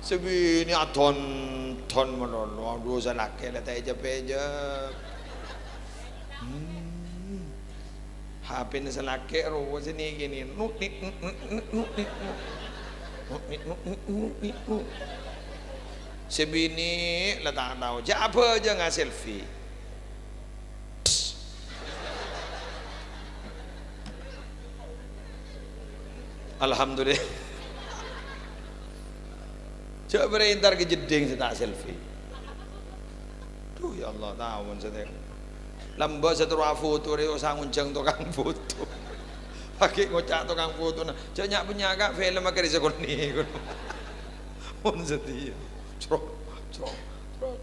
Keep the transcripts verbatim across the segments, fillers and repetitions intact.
Sè binè' adhonton malolo, adhu sè lakè' la ta' èjep-èjep. Hmm. H P-na sè lakè' rowa sè nèkènè. Nuk, nik, nuk, nuk, nuk, nuk, nuk. Nuk, nik, nuk, nuk, nuk, nuk, nuk. Sè binè' la ta' tao, jhâ' abhâjânga selfie. Alhamdulillah. Jhâ' bârâ' entar ka jeddhing sè ta' selfie. Duh, ya Allah, tao mon sè tèng. Lambâ' sè terro afoto rè osa ngonjhâng tokang foto. Paghi' ngoca' tokang fotona. Jhâ' nya'-pènya' ka film akhèr sakonè'. Mon satèya. Crok, crok, crok.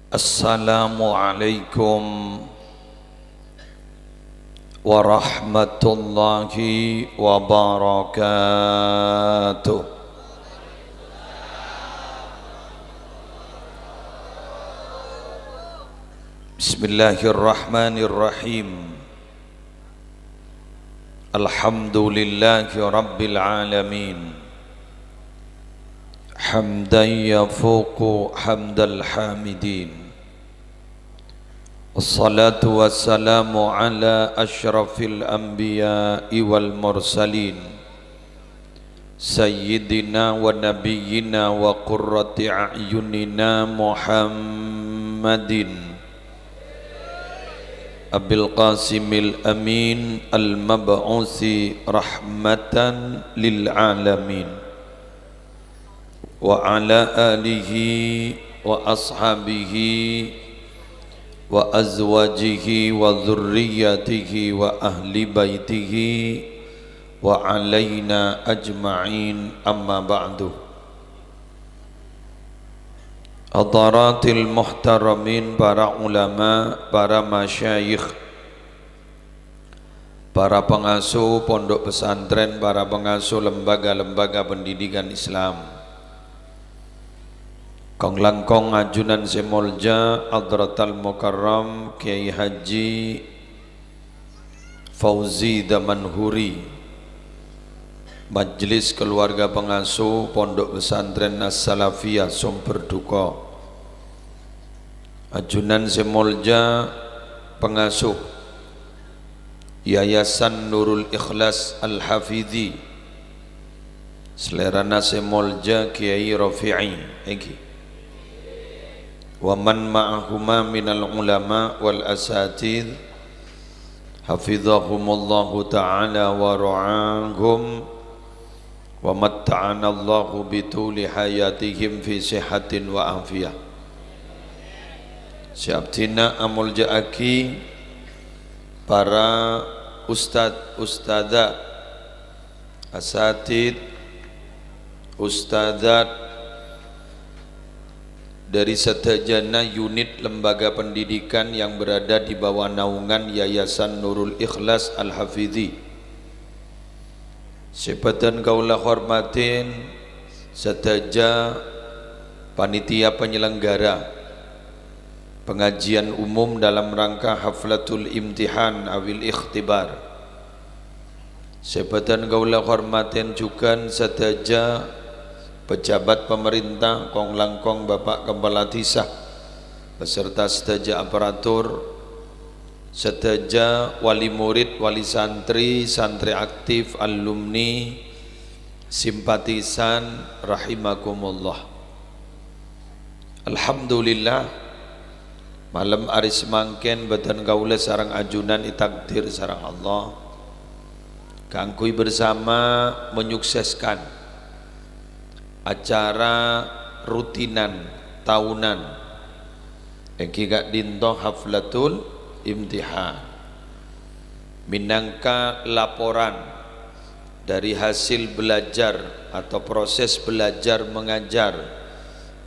Assalamualaikum warahmatullahi wabarakatuh. Bismillahirrahmanirrahim. Alhamdulillahi rabbil alamin. Hamdan yafuqu hamdal hamidin. Wassalatu wassalamu ala asyrafil anbiya'i wal mursalin, sayyidina wa nabiyyina wa qurrati a'yunina Muhammadin Abil Qasimil Amin al-mab'usi rahmatan lil alamin. Wa ala alihi wa ashabihi wa azwajihi wa dzurriyyatihi wa ahli baitihi wa alaina ajma'in, amma ba'du. Hadaratil muhtaramin, para ulama, para masyayikh, para pengasuh pondok pesantren, para pengasuh lembaga-lembaga pendidikan Islam. Kong-langkong ajunan sè molja Hadratal Mukarram Kiai Haji Fauzi Damanhuri, Majelis Keluarga Pengasuh Pondok Pesantren As-Salafiyah Sumber Duka. Ajunan sè molja pengasuh Yayasan Nurul Ikhlas Al-Hafidhi, salèrana sè molja Kiai Rafi'i, èngghi. Wa man ma'ahuma minal ulama wal asatidz, hafizahumullahu ta'ala wa ra'ahum. Wa matta'anallahu bituli hayatihim fi sihatin wa afiyah. Sè abdhina amolja'aghi para ustad, ustadzah, asatidz, ustadzat, dari sadhâjâna unit lembaga pendidikan yang berada di bawah naungan Yayasan Nurul Ikhlas Al-Hafidhi. Sè bâdhân kaulâ hormatè sadhâjâ panitia penyelenggara pengajian umum dalam rangka haflatul imtihan awil ikhtibar. Sè bâdhân kaulâ hormatè jhughân sadhâjâ pejabat pemerintah, kong-langkong Bapak Kepala Desa, beserta sadhâjâ aparatur, sadhâjâ wali murid, wali santri, santri aktif, alumni, simpatisan, rahimakumullah. Alhamdulillah, malem arè samangkèn bâdhân kaulâ sareng ajunan ètakdir sareng Allah kaangghuy bersama menyukseskan acara rutinan tahunan, èngghi ka'dinto haflatul imtihan, minangka laporan dari hasil belajar atau proses belajar mengajar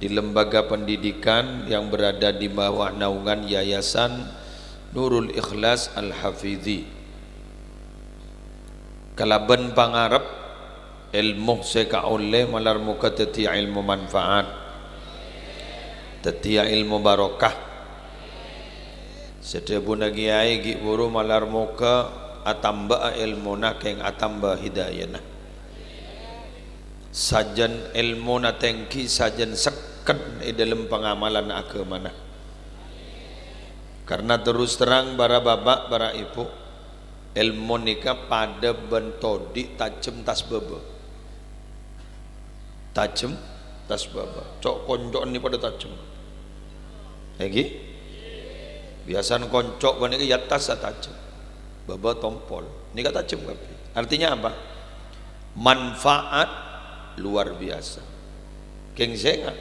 di lembaga pendidikan yang berada di bawah naungan Yayasan Nurul Ikhlas Al-Hafidhi. Kalabân pangarep Èlmo sè èkaollè malar moghâ dhâddhiyâ èlmo manfaat, dhâddhiyâ èlmo barokah. Sè dhâbuna kèyaè ghi' bhuru malar moghâ atamba'a èlmona kèng atamba hidayana. Sajân èlmona tèngghi, sajân sekken è dhâlem pangamalan aghâmana. Karna terus terang, para bapa', para ibu, èlmo nèka padâ bân todi' tajhem tas bâbâ. Tajhem tas bâbâ. Co'-konco'an nèka padâ tajhem. Èngghi? Biyasana konco' panèka yâ tas sè tajhem. Bâbâ tompol. Nèka tajhem kabbhi. Artinya apa? Manfaat luar biasa. Kèng sènga',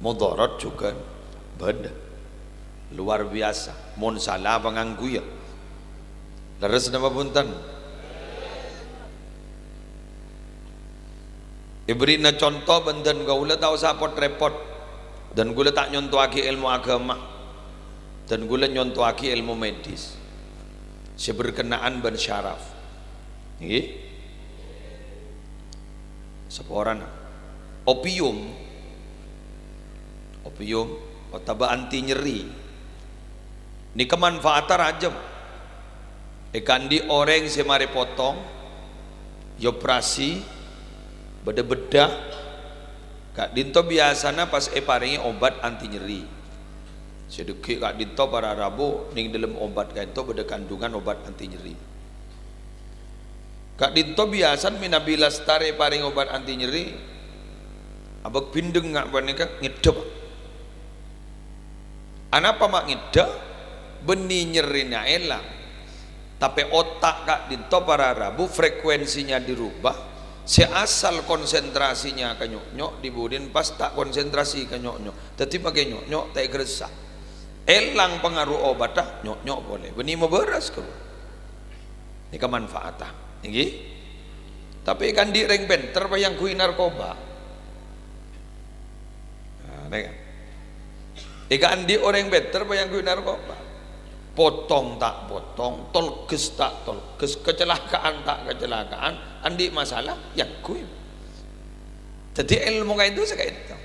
mudarat jhughân bâdâ. Luar biasa. Mon sala pangangghuyâ. Lerres napa bhunten? Èbherri'na conto bân dân kaulâ ta' osa pot-rèpot. Dân kaulâ ta' nyontowaghi èlmo aghâma. Dân kaulâ nyontowaghi èlmo medis. Sè berkenaan bân syaraf. Ngghi? Saporana. Opium. Opium otabâ anti nyeri. Nèka manfaatta rajâ. Èkaandi' orèng sè marè potong, èoperasi, bâdâ beddhâ, ka'dinto biyasana pas èparèngè obat anti nyeri. Sè dhâggi' ka'dinto para rabu nèng dhâlem obat ka'dinto bâdâ kandungan obat anti nyeri. Ka'dinto biyasana mènabi lastarè èparèngè obat anti nyeri, abâk bhindheng nga' panèka ngeddhâ. Anapa ma' ngeddhâ? Bânnè nyerrèna èlang. Tapè otak ka'dinto para rabu frekuensinya dirubah, sè asal konsentrasinya ka nyo'-nyo' di budina pas ta' konsentrasi ka nyo'-nyo'. Dhâddhi makè nyo'-nyo' ta' èkarassa. Èlang pangaruh obatta, nyo'-nyo' polè. Bânnè mabârâs karowa. Nèka manfaatta, èngghi? Tapè èkaandi' rèng pènter paèyangghuy narkoba. Nah, nèka. Èkaandi' orèng pènter paèyangghuy narkoba. Potong ta' potong, tolghes ta' tolghes, kacelakaan ta' kacelakaan, andi' masalah, èyangghuy. Dhâddhi èlmo ka'dinto sè ka'dinto.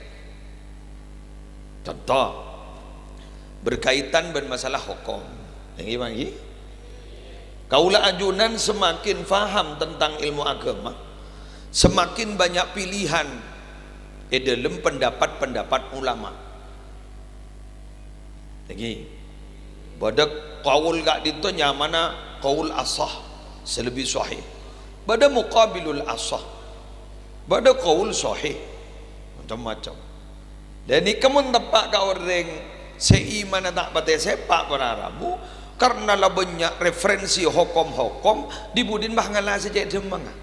Conto, berkaitan bân masalah hokom. Èngghi, èngghi? Kaulâ ajunan semakin faham tentang èlmo aghâma, semakin bânnya' pilihan è dhâlem pendapat-pendapat ulama. Èngghi, bâdâ kaul ka'dinto nyamana kaul asah, sè lebbi sahih. Bâdâ muqabilul asah. Bâdâ kaul sahih. Macem-macem. Dhâ' nèka mon teppa' ka orèng sè imanna ta' patè sèpa' para rabu, karna la bânnya' referensi hokom-hokom, di budina bâ ngala' sè cè' dhâmmangnga.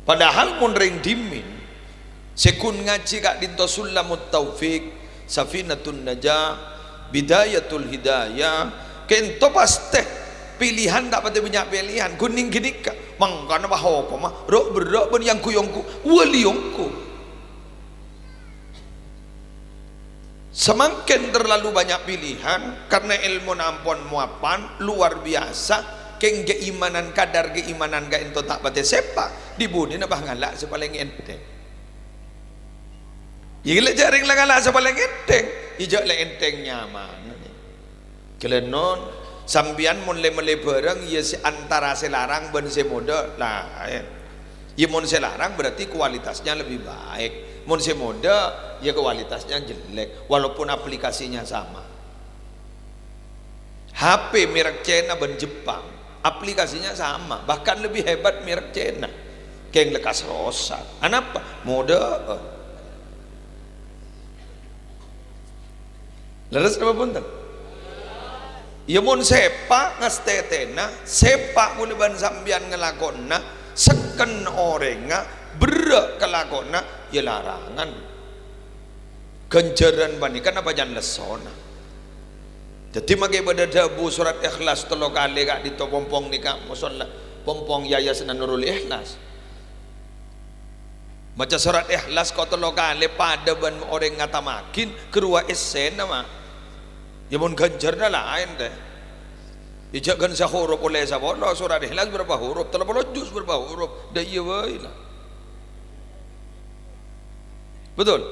Padahal mon rèng dhimèn, sè ghun ngajhi ka'dinto Sulamut Taufiq, Safinatun Najah, Bidayatul Hidayah, ka'dinto pastè pilihan ta' patè bânnya' pilihan, ghun nèng ghânèka, mangkana bâ hokomma, ro'-berro' bân èyangghuy ongghu, wali ongghu. Samangkèn terlalu bânnya' pilihan, karna èlmona ampon mapan, luar biasa, kèng kaimanan, kadar kaimanan ka'dinto ta' patè sèpa', di budina bâ ngala' sè palèng ènthèng. Iyâ, ghellâ' jhâ' rèng la ngala' sè palèng ènthèng, iyâ jhâ' la ènthèng nyamana. Ghellâ' non, sampèyan mon lè-mellè bhârâng, iyâ sè antara sè larang bân sè modâ laèn. Iyâ, mon sè larang berarti kualitasnya lebih baik. Mon sè modâ, iyâ kualitasnya jelek, walaupun aplikasinya sama. H P merek Cina bân Jepang, aplikasinya sama, bahkan lebih hebat merek Cina. Kèng lekkas rosak. Anapa? Modâ'ân. Lerres napa bhunten? Iyâ, mon sèpa' ngastètèna, sèpa' kaulâ bân sampèyan ngalakonèna, sekken orèngnga, berrâ' kalakonèna, iyâ larangan. Ghânjhârân panèka napa can lessona? Dhâddhi, makè bâdâ dhâbu sorat Ikhlas tello kalè ka'dinto pompong nèka, mosolla pompong Yayasan Nurul Ikhlas. Maca sorat Ikhlas ko' tello kalè padâ bân orèng ngatammaghi, ghâruwa èssèna, ma'. Iyâ, mon ghânjhârna laèn, tè. Ya, jhâ' ghân sahuruf ollè sapolo, surat Ikhlas bârâmpa huruf? Tello polo juz bârâmpa huruf? Dâ' iyâ bhâi la. Betul?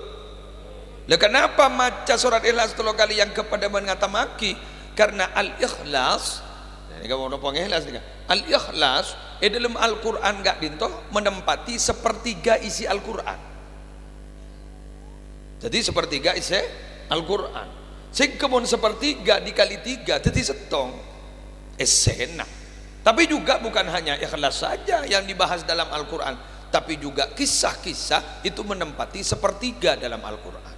Lah, kenapa maca surat Ikhlas tello kalè èangghep padâ bân ngatammaghi? Karena Al-Ikhlas, nah, nèka mau nopo Ikhlas nèka. Al-Ikhlas è dâlem Al-Qur'an ka'dinto menempati sepertiga isi Al-Qur'an. Jadi, sepertiga isi Al-Qur'an. Sèngghâ mon sepertiga dikali tiga, jadi sèttong èssèna. Tapi juga bukan hanya Ikhlas saja yang dibahas dalam Al-Qur'an, tapi juga kisah-kisah itu menempati sepertiga dalam Al-Qur'an.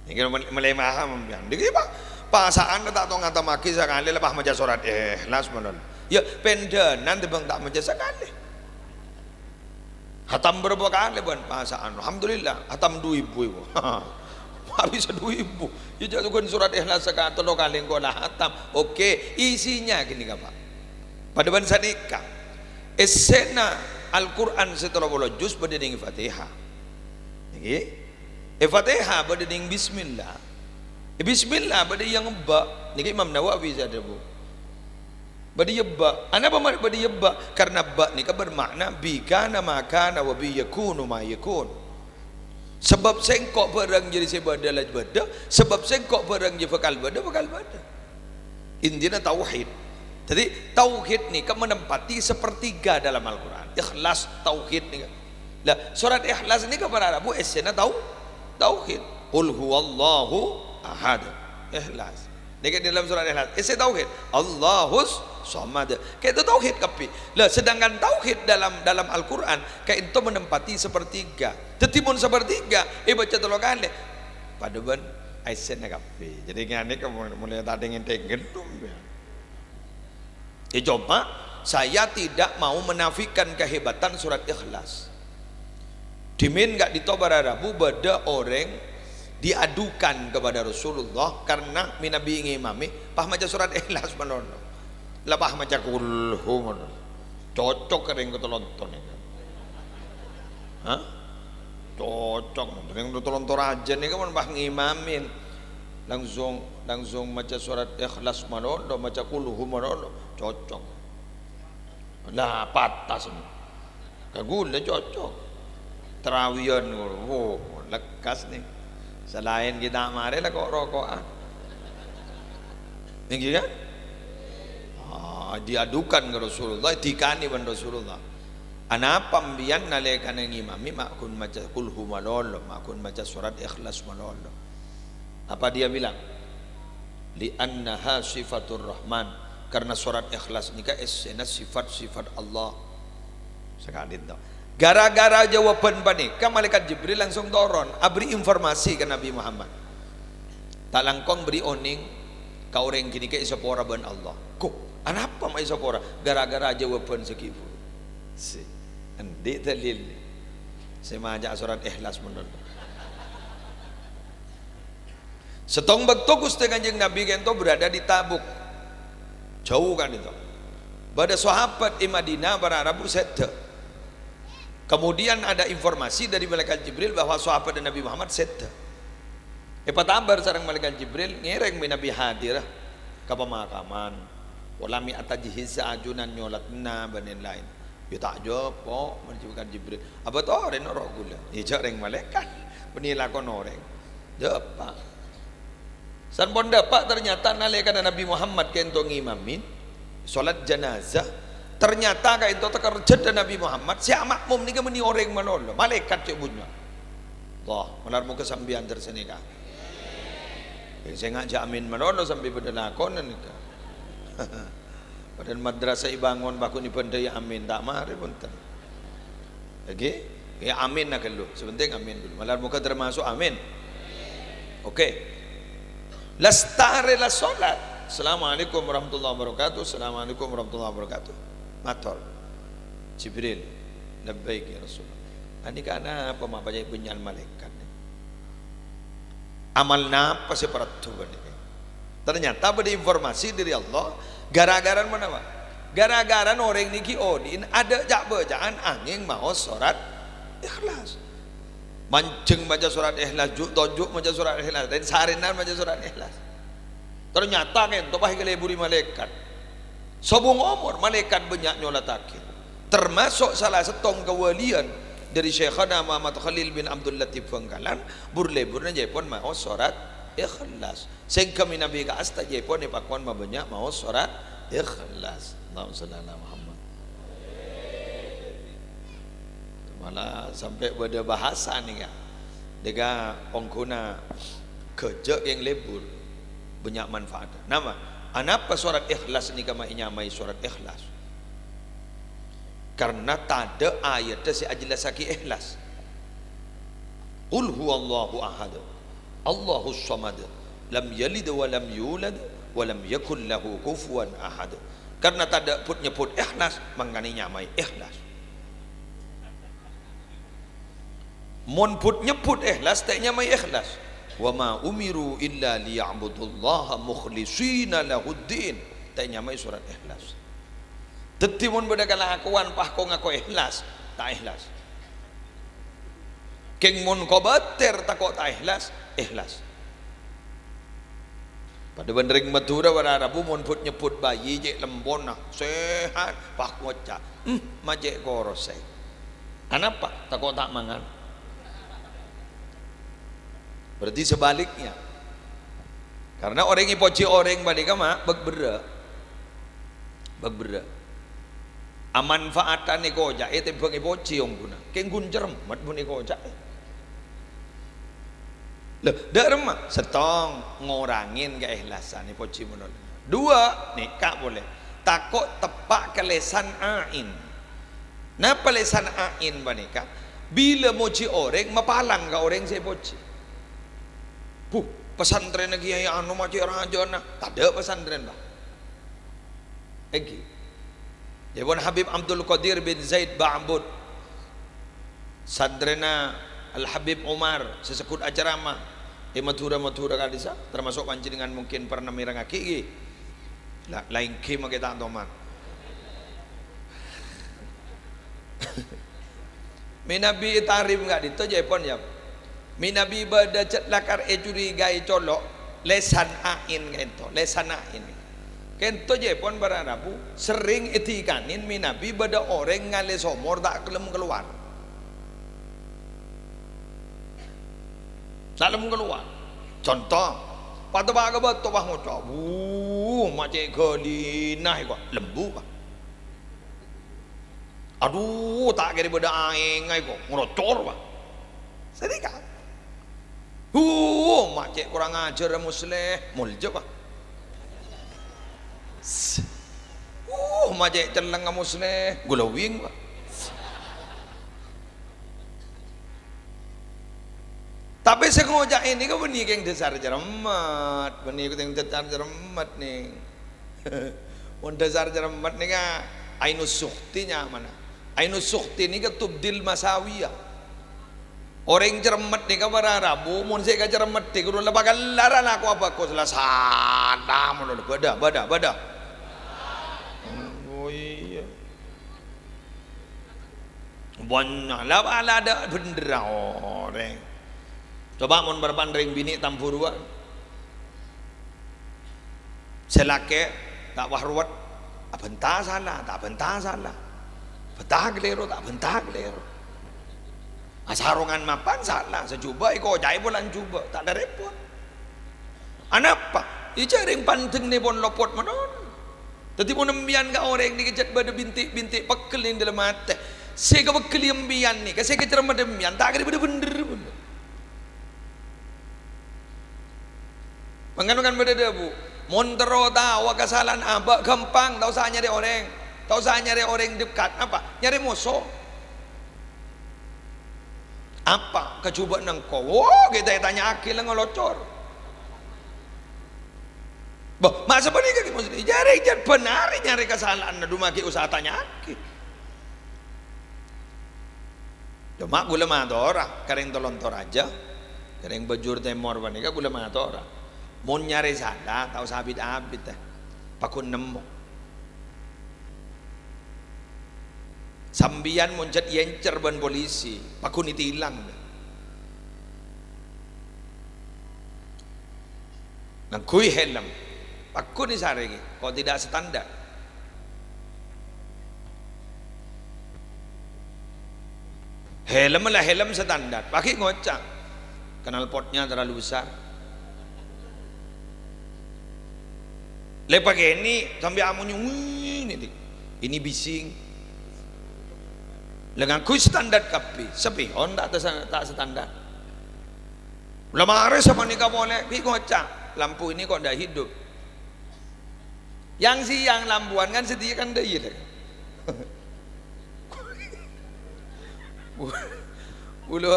Nèka mul-, mulai paham, sampèyan. Nèka, Pak, pasa'an ta' tao ngatammaghi sakalè, la pas maca surat Ikhlas, malolo. Ya, pendhânan tèmbhâng ta' maca sakalè. Hatam bârâmpa kalè bân pasa'an? Alhamdulillah, hatam du èbu èbu. Abis du èbu. Ya, jhâ' ghun surat Ikhlas saka tello kalè engko' la hatam. Oke, isinya ghânèka, Pak. Padâ bân sanèka. Èssèna Al-Qur'an sè tello polo juz bâdâ nèng Fatihah. Nèka. È Fatihah bâdâ nèng Bismillah. È Bismillah bâdâ yang ba. Nèka Imam Nawawi sè adhâbu. Bâdâ iyâ ba. Anapa ma-, bâdâ iyâ ba? Karena ba nèka bermakna bi kana ma kana wa bi yakunu ma yakun. Sabâb sèngko' bârâng jârèya sè bâdâ la bâdâ, sabâb sèngko' bârâng jârèya bhâkal bâdâ, bhâkal bâdâ. Intina tauhid. Jadi, tauhid nèka menempati sepertiga dalam Al-Qur'an. Ikhlas tauhid nèka. Lah, surat Ikhlas nèka para rabu èssèna tau-, tauhid. Qul huwallahu ahad. Ikhlas. Nèka di dalam surat Ikhlas. Èssè tauhid. Allahus samad. Ka'dinto tauhid kabbhi. Lah, sedangkan tauhid dalam, dalam Al-Qur'an ka'dinto menempati sepertiga. Dhâddhi mon sepertiga èbâca tello kalè, padâ bân èssèna kabbhi. Jadi, nganèka mul-, mulai ta' dingin-dingin, ya. Ya, cuma saya tidak mau menafikan kehebatan surat Ikhlas. Dhimèn ka'dinto para rabu bâdâ orèng diadukan kepada Rasulullah karena mènabi ngimami pas maca surat Ikhlas malolo. La pas maca kulhu malolo. Cocok ka rèng Kota Lonto nèka. Hah? Cocok. Rèng Kota Lonto rajâ nèka mon pas ngimamin. Langsung, langsung maca surat Ikhlas malolo, maca kulhu malolo. Cocok. Lah, pantes. Ka ghulâ cocok. Tarawiyan, wo, lekkas nè. Salaèn ghi' ta' marè la ko'-roko'an. Èngghi kan? Ah, diadukan ka Rasulullah, èdhikanè bân Rasulullah. "Anapa mbiyan nalèkana ngimami ma' ghun maca kulhu malolo, ma' ghun maca surat Ikhlas malolo?" Apa dia bilang? "Li'annaha sifatur Rahman." Karena surat Ikhlas nèka èssèna sifat-sifat Allah. Saka'dinto. Gara-gara jawaban panèka, Malaikat Jibril langsung toron, abri informasi ka Nabi Muhammad. Ta' langkong bri onèng ka orèng ghânèka èsapora bân Allah. Ko, anapa ma' èsapora? Gara-gara jawaban sè ghi' buru. Sè, endi' dalil sè maca surat Ikhlas malolo? Sèttong bâkto Ghustè Kanjeng Nabi ka'dinto berada di Tabuk. Jhâu ka'dinto. Bâdâ sahabat è Madinah para rabu sèdhâ. Kemudian ada informasi dari Malaikat Jibril bahwa sahabat Nabi Muhammad sèdhâ. Èpatabâr sareng Malaikat Jibril, ngèrèng mènabi hadir ka pemakaman. Pola mè' atajhiz ajunan nyolatna bân laèn-laèn. Ya ta' jhâpa', mon Malaikat Jibril. Abâ' torè noro' ghulâ. Ya jhâ' rèng malaèkat. Bânnè lakon orèng. Jhâpa'. Sampon dâpa', ternyata nalèkana Nabi Muhammad ka'dinto ngimami salat janazah, ternyata ka'dinto takerjhât Nabi Muhammad, sè amakmum nèka bânnè orèng malolo, malaèkat cè' bânnya'. Allah, malar moghâ sampèyan ter sanèka. Sènga' jhâ' amin malolo sampè' bâdâ lakonan nèka. Padahal madrasah èbângon, bâkto èbândhâi amin, ta' marè, bhunten. Èngghi? Ya, amin na ghâllu. Sè pentèng amin ghâllu. Malar moghâ termasuk amin. Oke. Lastarè la sholat. "Assalamualaikum warahmatullahi wabarakatuh. Assalamualaikum warahmatullahi wabarakatuh." Mator. Jibril. "Labbaik ya Rasulullah." Anèka anapa ma' pajhât bânnya'an malaèkat? Amal napa sè paraddhu panèka? Ternyata bâdâ informasi dâri Allah, gara-gara manawa? Gara-gara orèng nèka ghi' odi'na adâ' ca'-bâca'an angèng maos sorat Ikhlas. Manjheng maca sorat Ikhlas, ju'-toju' maca sorat Ikhlas, rèn-sarènan maca sorat Ikhlas. Ternyata kento pas èkaleburi malaèkat. Sobung omor malaèkat bânnya' nyolattaghi. Termasuk salah sèttong kawalian dâri Syaikhana Muhammad Khalil bin Abdul Latif Bangkalan, bur-leburna jâèpon maos sorat Ikhlas. Sèngghâ mènabi ka'asta jâèpon èpakon mabânnya' maos sorat Ikhlas. Allahumma shalli ala Muhammad. Mala sampè' bâdâ bahasa nèka. Dâgghâ' ongghuna ghâjâ' kèng lebur, bânnya' manfaat. Napa? Anapa sorat Ikhlas nèka ma' ènyamaè sorat Ikhlas? Karna tadâ' ayatta sè ajellassaghi Ikhlas. Qul huwallahu ahad. Allahus samad. Lam yalid wa lam yulad wa lam yakul lahu kufuwan ahad. Karna tadâ' bhut-nyebbhut Ikhlas, mangkana ènyamaè Ikhlas. Mon bhut-nyebbhut Ikhlas, ta' ènyamaè Ikhlas. "Wa ma umiru illa liya'budullaha mukhlishina lahuddin." Ta' ènyamaè sorat Ikhlas. Dhâddhi, mon bâdâ kalakowan pas ko-ngako Ikhlas, ta' Ikhlas. Kèng mon kobâtèr tako' ta' Ikhlas, Ikhlas. Padâ bân rèng Madhurâ para rabu mon bhut-nyebbhut bayi cè' lempona, sehat, pas ngoca', "Hmm, ma' cè' korosè." Anapa? Tako' ta' mangan. Berarti sebaliknya. Karena orèng èpojhi orèng panèka ma' bâk berrâ'. Bâk berrâ'. Amanfaatan èkoca'è tèmbhâng èpojhi ongghuna. Kèng ghun cerremmet mon èkoca'è. Lho, dâ' remma? Sèttong, ngorangè kaèhlasan èpojhi malolo. Dua, nèka polè. Tako' teppa' ka lèsan aèn. Napa lèsan aèn panèka? Bilâ mojhi orèng, mapalang ka orèng sè èpojhi. "Buh, pesantrenna Kèyaè anu ma' cè' rajâna." Tadâ' pesantren, Pak. Èngghi. Dhâbuna Habib Abdul Qadir bin Zaid Ba'bud, santrèna Al Habib Umar, sè segghut acaramah è Madhurâ-Madhurâ ka'dissa', termasuk panjhennengngan mungkin pernah mèrengngaghi, ghi? La, la èngghi mangkè ta' toman. Mènabi ètarèm ka'dinto jâèpon, yâ. Mènabi bâdâ cè' lakar ècurigaè colo', lèsan aèn ka'ento, lèsan aèn. Ka'ento jâèpon para rabu, serrèng èdikanè mènabi bâdâ orèng ngalè somor ta' kelem kalowar. Ta' kelem kalowar. Conto, pateppa' ka bâto, pas ngoca', "Wuh, ma' cè' ghâlina, èko, lembu, Pak." Adhu, ta' kèra bâdâ aèngnga èko, ngrocor, Pak. Sanèka. Huh, ma' cè' korang ajhâr, Musleh. Molja, Pak. Huh, ma' cè' celleng, Musleh. Glowing, Pak. Tapè sè ngoca'è nèka bânnè kèng dhâsar cerremmet, bânnè kèng dhâsar cerremmet, nèng. Mon dhâsar cerremmet nèka Ainus Sukhti nyamana. Ainus Sukhti nèka tubdil masawiyah. Orèng cerremmet nèka para rabu, mon sè èkacerremmeddhi kodhu la pakellara lako abhâghus, la sala malolo. Bâdâ, bâdâ, bâdâ. Oh, iyâ. Bânnya', la, la adâ' bhendherra orèng. Coba mon bârâmpan rèng binè' tamburuwân. Sè lakè' ta' wah rowet, abhânta sala, ta' abhânta sala. Abhânta kalèro, ta' abhânta kalèro. Asarongan mapan sala, sè jhubâ' èkoca'è polana jhubâ', ta' dâ' rèpot. Anapa? Iyâ, jhâ' rèng pandheng nèpon lopot mènon. Dhâddhi, mon empèyan ka orèng nèka jhât bâdâ binti'-binti' pegghel è dâlem atè. Sè èkapegghelli empèyan nèka, sè èkacerremmeddhi empèyan, ta' kèra bâdâ bhendher, bhendher. Mangkana kan bâdâ dhâbu, "Mon terro taowa kasala'an abâ', ghâmpang, ta' osa nyarè orèng. Ta' osa nyarè orèng dekat." Apa? Nyarè moso. Apa kajhubâ' nangko? Wo, ghi' ta' ètanya'aghi la ngalocor. Bâh, masa panèka ghi' maksudnya? Jhâ' rèng jhât bân arè nyarè kasala'anna, dhu ma' ghi' osa tanya'aghi. Coma ghulâ matora ka rèng Talon Toraja, ka rèng Bajur Tèmor panèka ghulâ matora. Mon nyarè sala, ta' osa abit-abit, eh. Paghun nemmo. Sampèyan mon jhât èèncèr bân polisi, paghun ètilang. Ngangghuy helm. Paggun è sarè kè, kok tidak standar. Helm la helm standar, paggun ngoca', knalpotnya terlalu besar. Lè pakènè sampè' amonyo, "Wih, ini, ini bising." Lè ngangghuy standar kabbhi, spion ta', ta' standar. La marè sapanèka polè, bi' ngoca', "Lampu ini kok ndak hidup?" Yang siang lampuan kan sèdiyâ kan dâ' iyâ, lè. Ghulâ,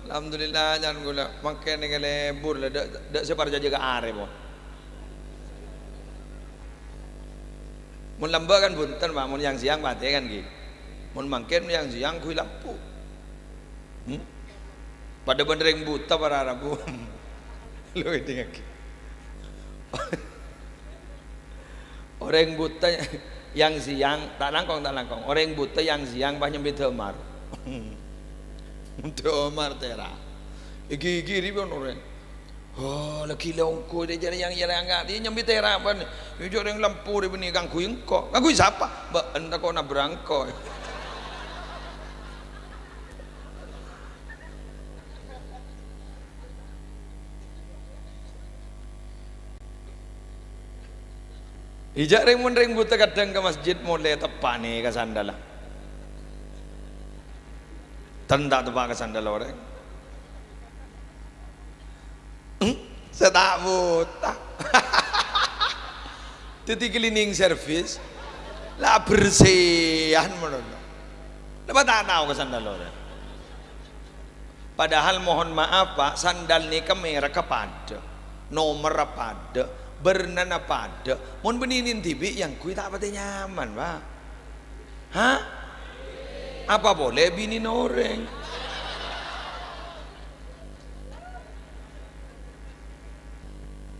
alhamdulillah, can ghulâ, mangkèn nèka lebur, lè, dâ', dâ' sè parcajâ ka arè, pon. Mon lambâ' kan bhunten, Pak, mon yang siang patè kan, ghi. Mon mangkèn yang siang ghuy lampu. Hmm? Padâ bân rèng buta para rabu. Lo, èdingngaghi. Orèng buta yang siang, ta' langkong, ta' langkong. Orèng buta yang siang pas nyambi dâmar. Dâmar tèra'. Ghi-ghiri pon orèng. Oh, la ghilâ ongghu, dâ' jârèya yang, yang angkat. Iyâ, nyambi tèra' bân. Iyâ, jâ' rèng lampu rè bânnè ngangghuy engko'. Ngangghuy sapa? Bâ'en tako' nabrak engko'. Iyâ, jâ' rèng mon rèng buta kadhâng ka masjid molè teppa'na ka sandalla. Ten ta' teppa' ka sandal orèng. Hmm? Sè ta' buta. Dhâddhi cleaning service. La bersèyan manono. Napa ta' tao ka sandal orèng? Padahal, mohon maaf, Pak, sandal nèka mèrèkka padâ, nomerra padâ, bârnana padâ. Mon bânnè nèng dhibi', yang ghuy ta' patè nyaman, Pak. Hah? Apa polè binèna orèng?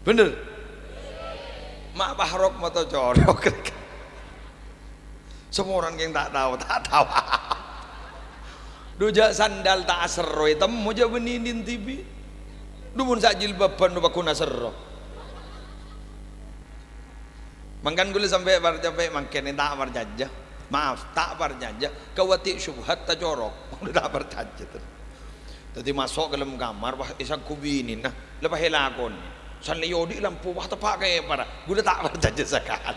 Bhender? Ma' pahrok mata corok. Saporana kèng ta' tao, ta' tao. Dhu jâ' sandal ta' aserro ètemmo jâ' bânnè nèng dhibi'. Dhu mon sa' jilbaban dhu paggun aserro. Mangkana ghulâ sampè' par-, sampè' mangkèn ta' parcajâ. Maaf, ta' parcajâ. Kawati syubhat tacorok. Ghulâ ta' parcajâ, ter-, dhâddhi maso' ka dâlem kamar, wah, èsangghu binèna. La pas èlakonè. San lè odi' lampu, wah, teppa' ka èpara. Ghulâ ta' parcajâ sakalè.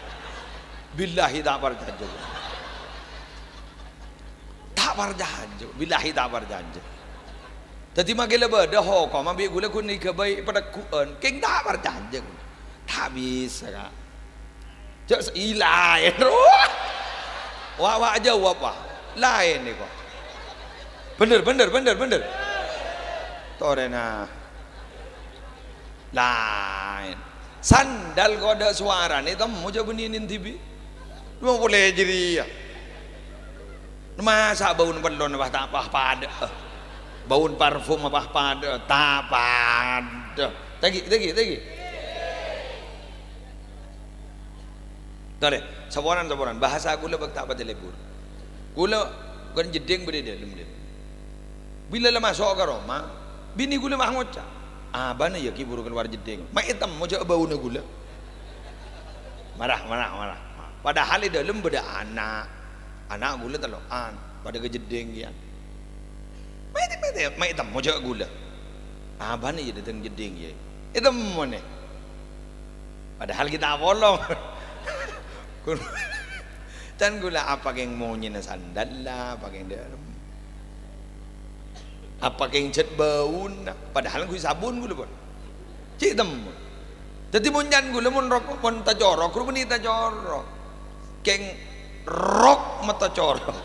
Billahi ta' parcajâ. Ta' parcajâ. Billahi ta' parcajâ. Dhâddhi makè la bâdâ hokomma bi' ghulâ ghun èghâbây pategghu'ân. Kèng ta' parcajâ ghulâ. Ta' bisa, Ka'. Jâ' sè-, i, laèn, rowa. Wa', wa' ajâwâb, wa'. Laèn nèko. Bhender, bhender, bhender, bhender. Torèna. Laèn. Sandal kok dâ' sowarana, ètemmo jâ' bânnè nèng dhibi'. Dhu polè jârèya. Masa' bâuna pellona pas ta' pas padâ? Bâuna parfum pas padâ? Ta' padâ. Tèngghi, tèngghi, tèngghi. Torè, saporana, saporana. Bhâsa ghulâ bâk ta' patè lebur. Ghulâ kan jeddhing bâdâ è dâlem, dâlem. Bilâ la maso' ka roma, binè ghulâ ma' ngoca', "Abâna yâ ghi' buru kalowar jeddhing. Ma' ètemmo jâ' bâuna ghulâ." Mara, mara, mara. Padahal è dâlem bâdâ ana'. Ana' ghulâ tello'an, padâ ka jeddhing kèya. "Ma' ète-, ma' ète-, ma' ètemmo jâ' ghulâ." "Abâna yâ dâteng jeddhing yâ." Ètemmo nè. Padahal ghi' ta' apolong. Can ghulâ apa kèng monyèna sandal la, apa kèng dâlem. Apa kèng jhât bâuna, padahal ghi' sabun ghulâ pon. Cè' temmo. Dhâddhi mon can ghulâ mon rok, mon tacorok, rupana tacorok. Kèng rok mata corok.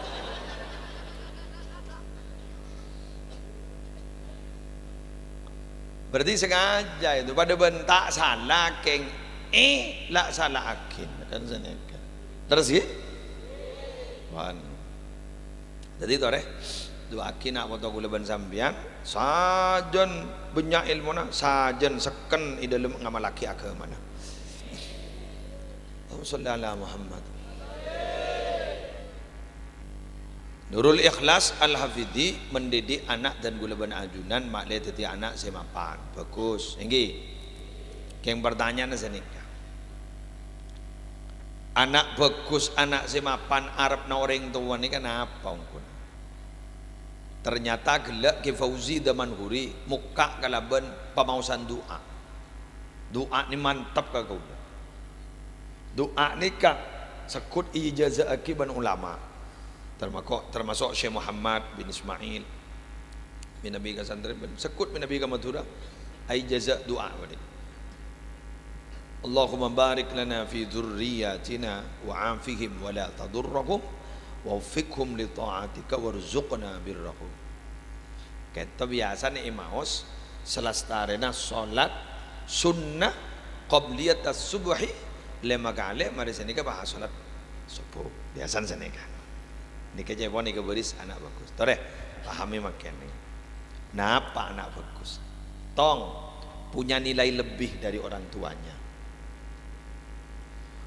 Berarti sengaja itu, padâ bân ta' sala kèng è la sala'aghi, kan sanèka. Terros, ghi? Wan. Dhâddhi, torè, du'aaghi na' poto ghulâ bân sampèyan, sajân bânnya' èlmona, sajân sekken è dâlem ngamallaghi aghâmana. Allahumma shalli ala Muhammad. Nurul Ikhlas Al-Hafidhi mendidik anak dan ghulâ bân ajunan ma'lè dhâddhi ana' sè mapan. Bagus. Èngghi. Kèng pertanyaanna sanèka. Ana' bhâghus, ana' sè mapan arepna orèng towa nèka napa ongghuna? Ternyata ghellâ' Kè Fauzi Damanhuri mokka' kalabân pamaosan du'a. Du'a nè mantep ka kaulâ. Du'a nèka segghut èijaza'aghi bân ulama. Termako-, termasuk Syekh Muhammad bin Ismail. Mènabi ka santrè, segghut mènabi ka Madhurâ, aijaza du'a bâdâ. Allahumma barik lana fi dzurriyyatina wa afihim wa la tadurrahum, wa waffiqhum li ta'atika warzuqna birrahum. Kènto biyasana èmaos salastarèna sholat sunnah qabliyatas subhi lèma kalè, marè sanèka pas sholat subuh. Biyasana sanèka. Nèka ca'èpon nèka bâris ana' bhâghus. Torè, pahami mangkèn nèka. Napa ana' bhâghus? Tong, punya nilai lebih dari orang tuanya.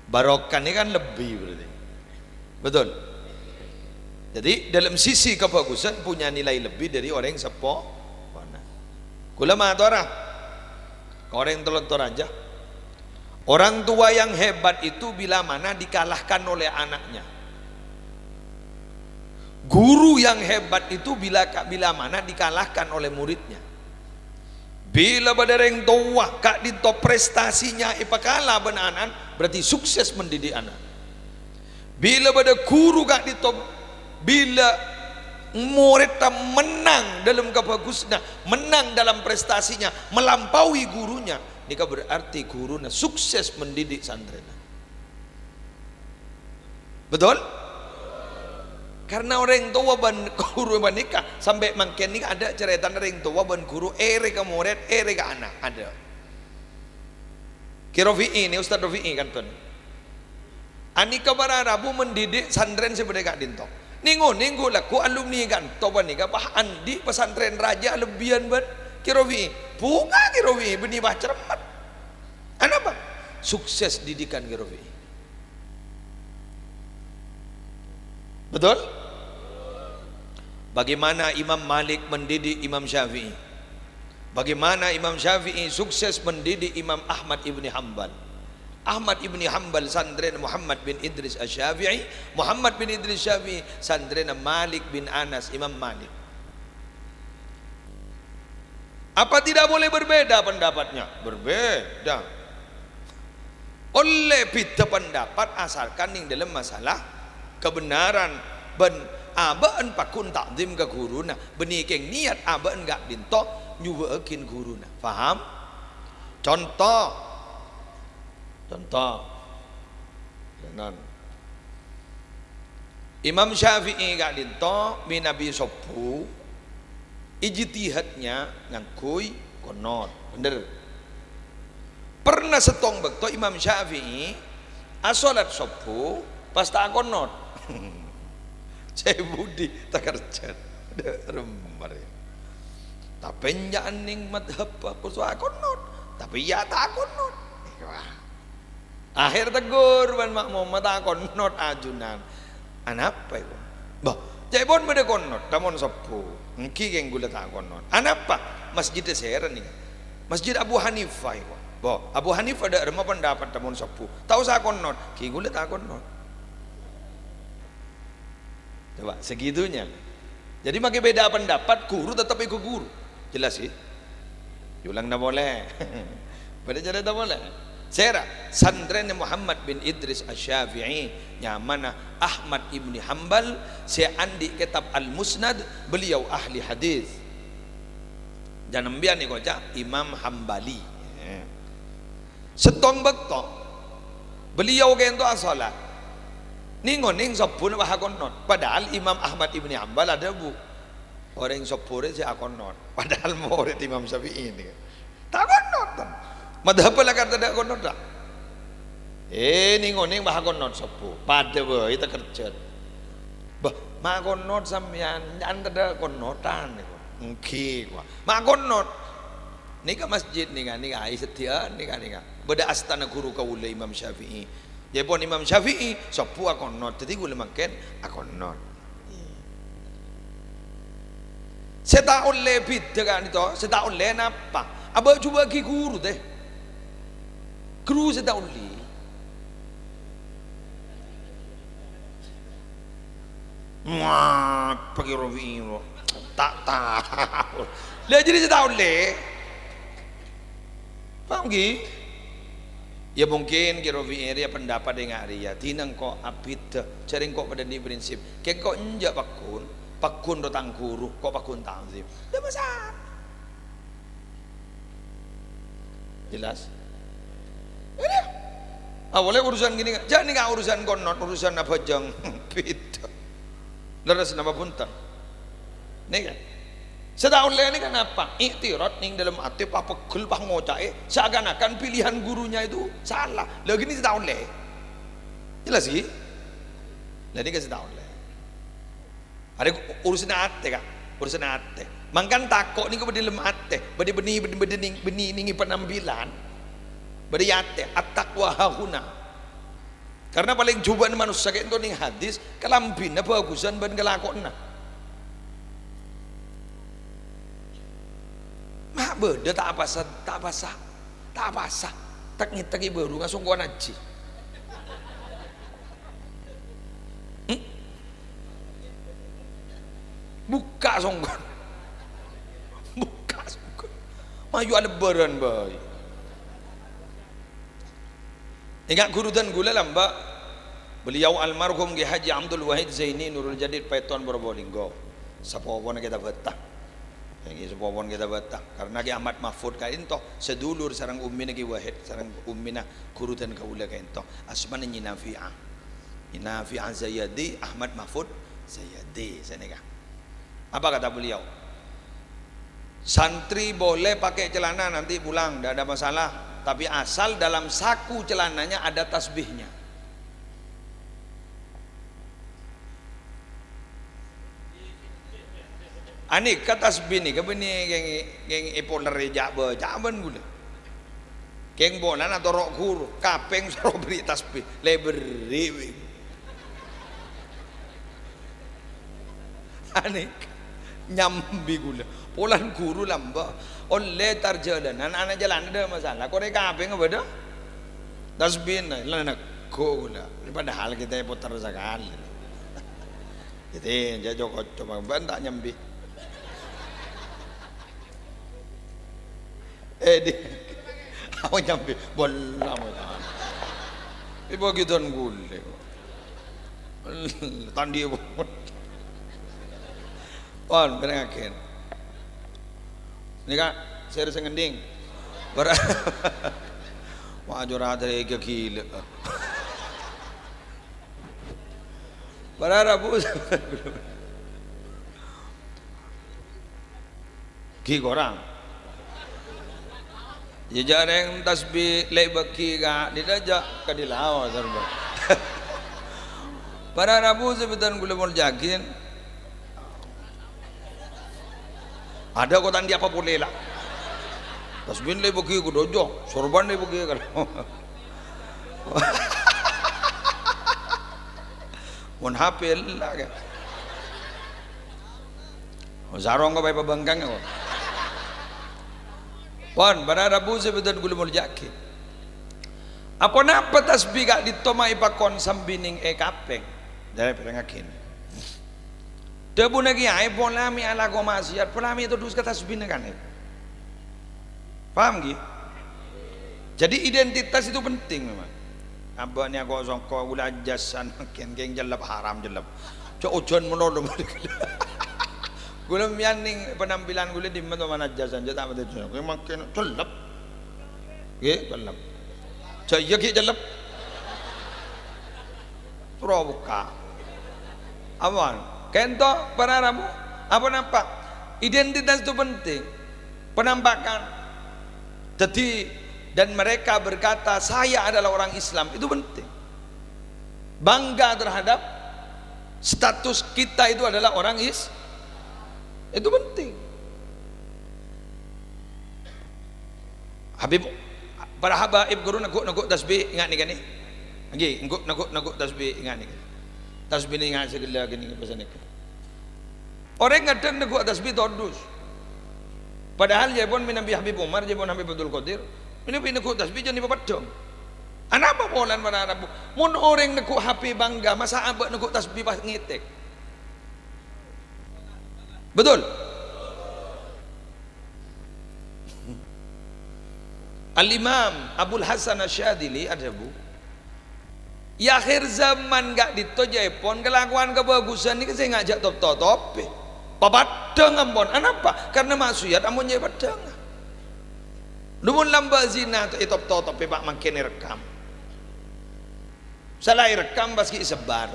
Barokah ini kan lebih berarti. Betul? Jadi, dalam sisi kebhâghusân punya nilai lebih dari orèng seppo. Kaulâ matora ka orèng Tello Toraja. Orang tua yang hebat itu bila mana dikalahkan oleh anaknya. Guru yang hebat itu bila, bila mana dikalahkan oleh muridnya. Bilâ bâdâ rèng towa ka'dinto prestasinya èpakala bân ana'na, berarti sukses mendidik anak. Bilâ bâdâ guru ka'dinto, bilâ morèdda mennang dalam kabhâghusânna, mennang dalam prestasinya, melampaui gurunya, nèka berarti guruna sukses mendidik santrèna. Betul? Karena orèng towa bân guru panèka, sampè' mangkèn nèka adâ' carètana rèng towa bân guru èrè ka morèd, èrè ka ana', adâ'. Kè Rofi'i nè, Ustaz Rofi'i kanton. Anèka para rabu mendidik santrèn sè bâdâ è ka'dinto. Nèng-onèng ghu-, lagghu alumni kanto panèka, wah, andi' pesantren raja lebbiyân bân Kè Rofi'i. Bhunga Kè Rofi'i, bânnè wah cermet. Anapa? Sukses didikan Kè Rofi'i. Betul? Bagaimana Imam Malik mendidik Imam Syafi'i? Bagaimana Imam Syafi'i sukses mendidik Imam Ahmad ibni Hambal? Ahmad ibni Hambal santrèna Muhammad bin Idris Asy-Syafi'i, Muhammad bin Idris Syafi'i santrèna Malik bin Anas, Imam Malik. Apa tidak boleh berbeda pendapatnya? Berbeda. Ollè bhidhâ pendapat asalkan nèng dâlem masalah kebenaran bân abâ'na pagghun ta'zim ka ghuruna, bânnè kèng niat abâ'na ka'dinto nyobâ'âghin ghuruna. Paham? Conto. Conto. Nan. Imam Syafi'i ka'dinto mènabi sobbhu, ijtihadnya ngangghuy qonot. Bhender. Pernah sèttong bâkto Imam Syafi'i asholat sobbhu pas ta' aqonot. Cè' budi takerjhât. Dâ' remma rè. Tapè ènjâ' nèng madhhâb pas aqonot. Tapè iyâ ta' aqonot. Wah. Akhèr tegghur bân ma'momma, "Ta' aqonot ajunan." "Anapa, èko?" "Bâh, ca'èpon bâdâ qonot, dâ' mon sobbhu." "Èngghi kèng ghulâ ta' aqonot." "Anapa?" "Masjidda sèra nèka?" "Masjid Abu Hanifah, èko." "Bâh, Abu Hanifah dâ' remma pendapat dâ' mon sobbhu, ta' osa aqonot." "Èngghi ghulâ ta' aqonot." Coba, segitunya. Jadi, makkè beda pendapat, guru tetep èko guru. Jelas, sih? Èolangna polè. Bâdâ carèta polè. Sèra, santrèna Muhammad bin Idris Asy-Syafi'i, nyamana Ahmad ibni Hambal, sè andi' kitab Al-Musnad, beliau ahli hadis. Janembiyân èkoca' Imam Hambali. Eh. Sèttong bâkto, beliau kènto asholat. Nèng-onèng sobbhuna pas aqonot. Padahal Imam Ahmad ibni Hambal adhâbu, "Orèng sobbhu rè sè aqonot." Padahal morèd Imam Syafi'i nèka. Ta' aqonot, tan. Madhhâbbhâ la ka'dinto ta' aqonot, ta'? Eh, nèng-onèng pas aqonot sobbhu. Padâ bhâi takerjhât. "Bâh, ma' aqonot sampèyan, ènjâ' ta' dâ' aqonotan," èko. "Èngghi," èko. "Ma' aqonot." Nèka masjid nèka, nèka, aè sadhiyâ nèka, nèka. Bâdâ astana ghuru kaulâ Imam Syafi'i. Jâèpon Imam Syafi'i, sobbhu aqonot. Dhâddhi ghulâ mangkèn aqonot. Sè ta' ollè bhidhâ ka'dinto, sè ta' ollè napa? Abâ' jhubâ'aghi ghuru, tè. Ghuru sè ta' ollè. Wah, paghi' robi'i, bro. Ta' tao. Lah, jadi sè ta' ollè. Paham, ghi? Ya, mungkin Ki Robi'i rèya pendapat enga' rèya. Dina engko' abit, jhâ' rèng engko' padâ andi' prinsip. Kèng engko' enjâ' pagghun, pagghun ro tang ghuru, ko' pagghun ta'zim. Ndak masalah. Jelas? Ini. Awalnya urusan gini, jhâ' nèka urusan konon, urusan abhâjâng. Bhidhâ. Lerres napa bhunten? Nèka. Sè ta' ollè nèka napa? I'tirad nèng dâlem atè, papeggel, pangoca'è, seakan-akan pilihan gurunya itu salah. Lah, gini sè ta' ollè. Jelas, ghi? Lah, nèka sè ta' ollè. Arè urusanna atè, Ka'. Urusanna atè. Mangkana tako' nèko bâdâ è dâlem atè. Bâdâ bânnè, bâdâ, bâdâ nèng, bânnè nèng penampilan. Bâdâ è atè. At-taqwa hahuna. Karena palèng jhubâ'na manossa ka'dinto nèng hadis, kalambhina bhâghusan bân kalakowanna. Ma' bâdâ ta' apasa, ta' apasa, ta' apasa. Tek-ngètek è bâru ngasongkowan ajhi. Hmm? Bukka' songkon. Bukka' songkon. Mayu alebbârân bhâi. Enga' ghuru dân ghulâ lambâ'. Beliau almarhum Kiai Haji Abdul Wahid Zaini Nurul Jadid Paiton Probolinggo. Sapopona Kèta Bâta. Èngghi sapopona Kèta Bâta. Karena Kiai Ahmad Mahfud ka'dinto sedulur sareng ummina Kiai Wahid, sareng ummina ghuru dân kaulâ ka'dinto. Asmana Nyi Nafi'ah. Nyi Nafi'ah Zayadi, Ahmad Mahfud Zayadi, sanèka. Apa kata beliau? Santri boleh pakai celana nanti pulang, ndak ada masalah. Tapi asal dalam saku celananya ada tasbihnya. Anèka tasbih nèka bânnè kèng, kèng èpolerrè jhâ' bâ-, jhâ' bân ghulâ. Kèng polana toro' ghuru, kapèng soro bherri' tasbih, lè bherri', wè. Anèka nyambi ghulâ. Polana ghuru lambâ', ollè tar jhâlânan, ana' jhâlân ndak masalah. Korè kapèngnga bâdâ tasbihna, la neggu' ghulâ. Padahal kèta èpoter sakalè. Jadi, jhâ' co-koco, bân ta' nyambi. Eh, di, apa nyambi? Bola, bola. Ibu gitu ghulâ. Tandhi, pon, pèrèngngaghi. Nèka, sèra sè ngendhing. Para, wah, jhâ' ra dâri ghilâ. Para rabu. Ghi korang. Jhâ' jhâ' rèng tasbih lè bâghi ka, dida jhâ' ka dilaos, sarba. Para rabu sè bhâdhân ghulâ molja'aghi. Adâ' kok ta' andi' apa polè, la. Tasbih lè bâghi ka dâjâ, sorban lè bâghi ka. Mon H P la, kan. Sarong kok pabângkang kok. Pon, para rabu sè bhâdhân ghulâ molja'aghi. Aponapa tasbih ka'dinto ma' èpakon sambi nèng è kapèng? Dâri pèrèngngaghi. Dhâbuna kèyaè, polana mè' alako ma'siyat, polana mè' todus ka tasbihna kanèka. Paham, ghi? Jadi, identitas itu penting memang. Abâ' nèko songko ghulâ ajhâsan, kèng-kèng cellep, haram cellep. Jhâ' ojhân malolo. Ghulâ mèyan nèng penampilan ghulâ dimma to mana ajhâsan, jhâ' ta' patè jhâ'. Kèng mangkèn cellep. Ghi, cellep. Jhâ' iyâ ghi cellep. Terro bukka'. Aman. Ka'dinto para rabu. Aponapa? Identitas itu penting. Penampakan. Jadi, dan mereka berkata, "Saya adalah orang Islam." Itu penting. Bangga terhadap status kita itu adalah orang Is-, itu penting. Habib, para habaib ghuru neggu'-neggu' tasbih, enga' nèka nè. Ngghi, neggu'-neggu' tasbih, enga' nèka. Tasbih nèka sè ghellâ' ghânèka pasènèka. Orèng ngaddhâ' neggu' tasbih todus. Padahal jhâ' pon mènabi Habib Umar, jhâ' pon Habib Abdul Qadir, mènabi neggu' tasbih jhâ' nèpa peddhâng. Anapa polana para rabu? Mon orèng neggu' H P bangga, masa abâ' neggu' tasbih pas ngètèk? Betul? Al-Imam Abul Hasan Asy-Syadzili adhâbu, "È akhir zaman ka'dinto jhâ' èpon kalakowan kabhâghusân nèka sè ngajhâk top-totopè. Papaddhâng ampon. Anapa? Karna maksiyat ampon jhâ' èpaddhâng." Dhu mon lambâ' zina to-, ètop-totopè, Pa', mangkèn èrekkam. Sala èrekkam pas ghi' èsebbhâr.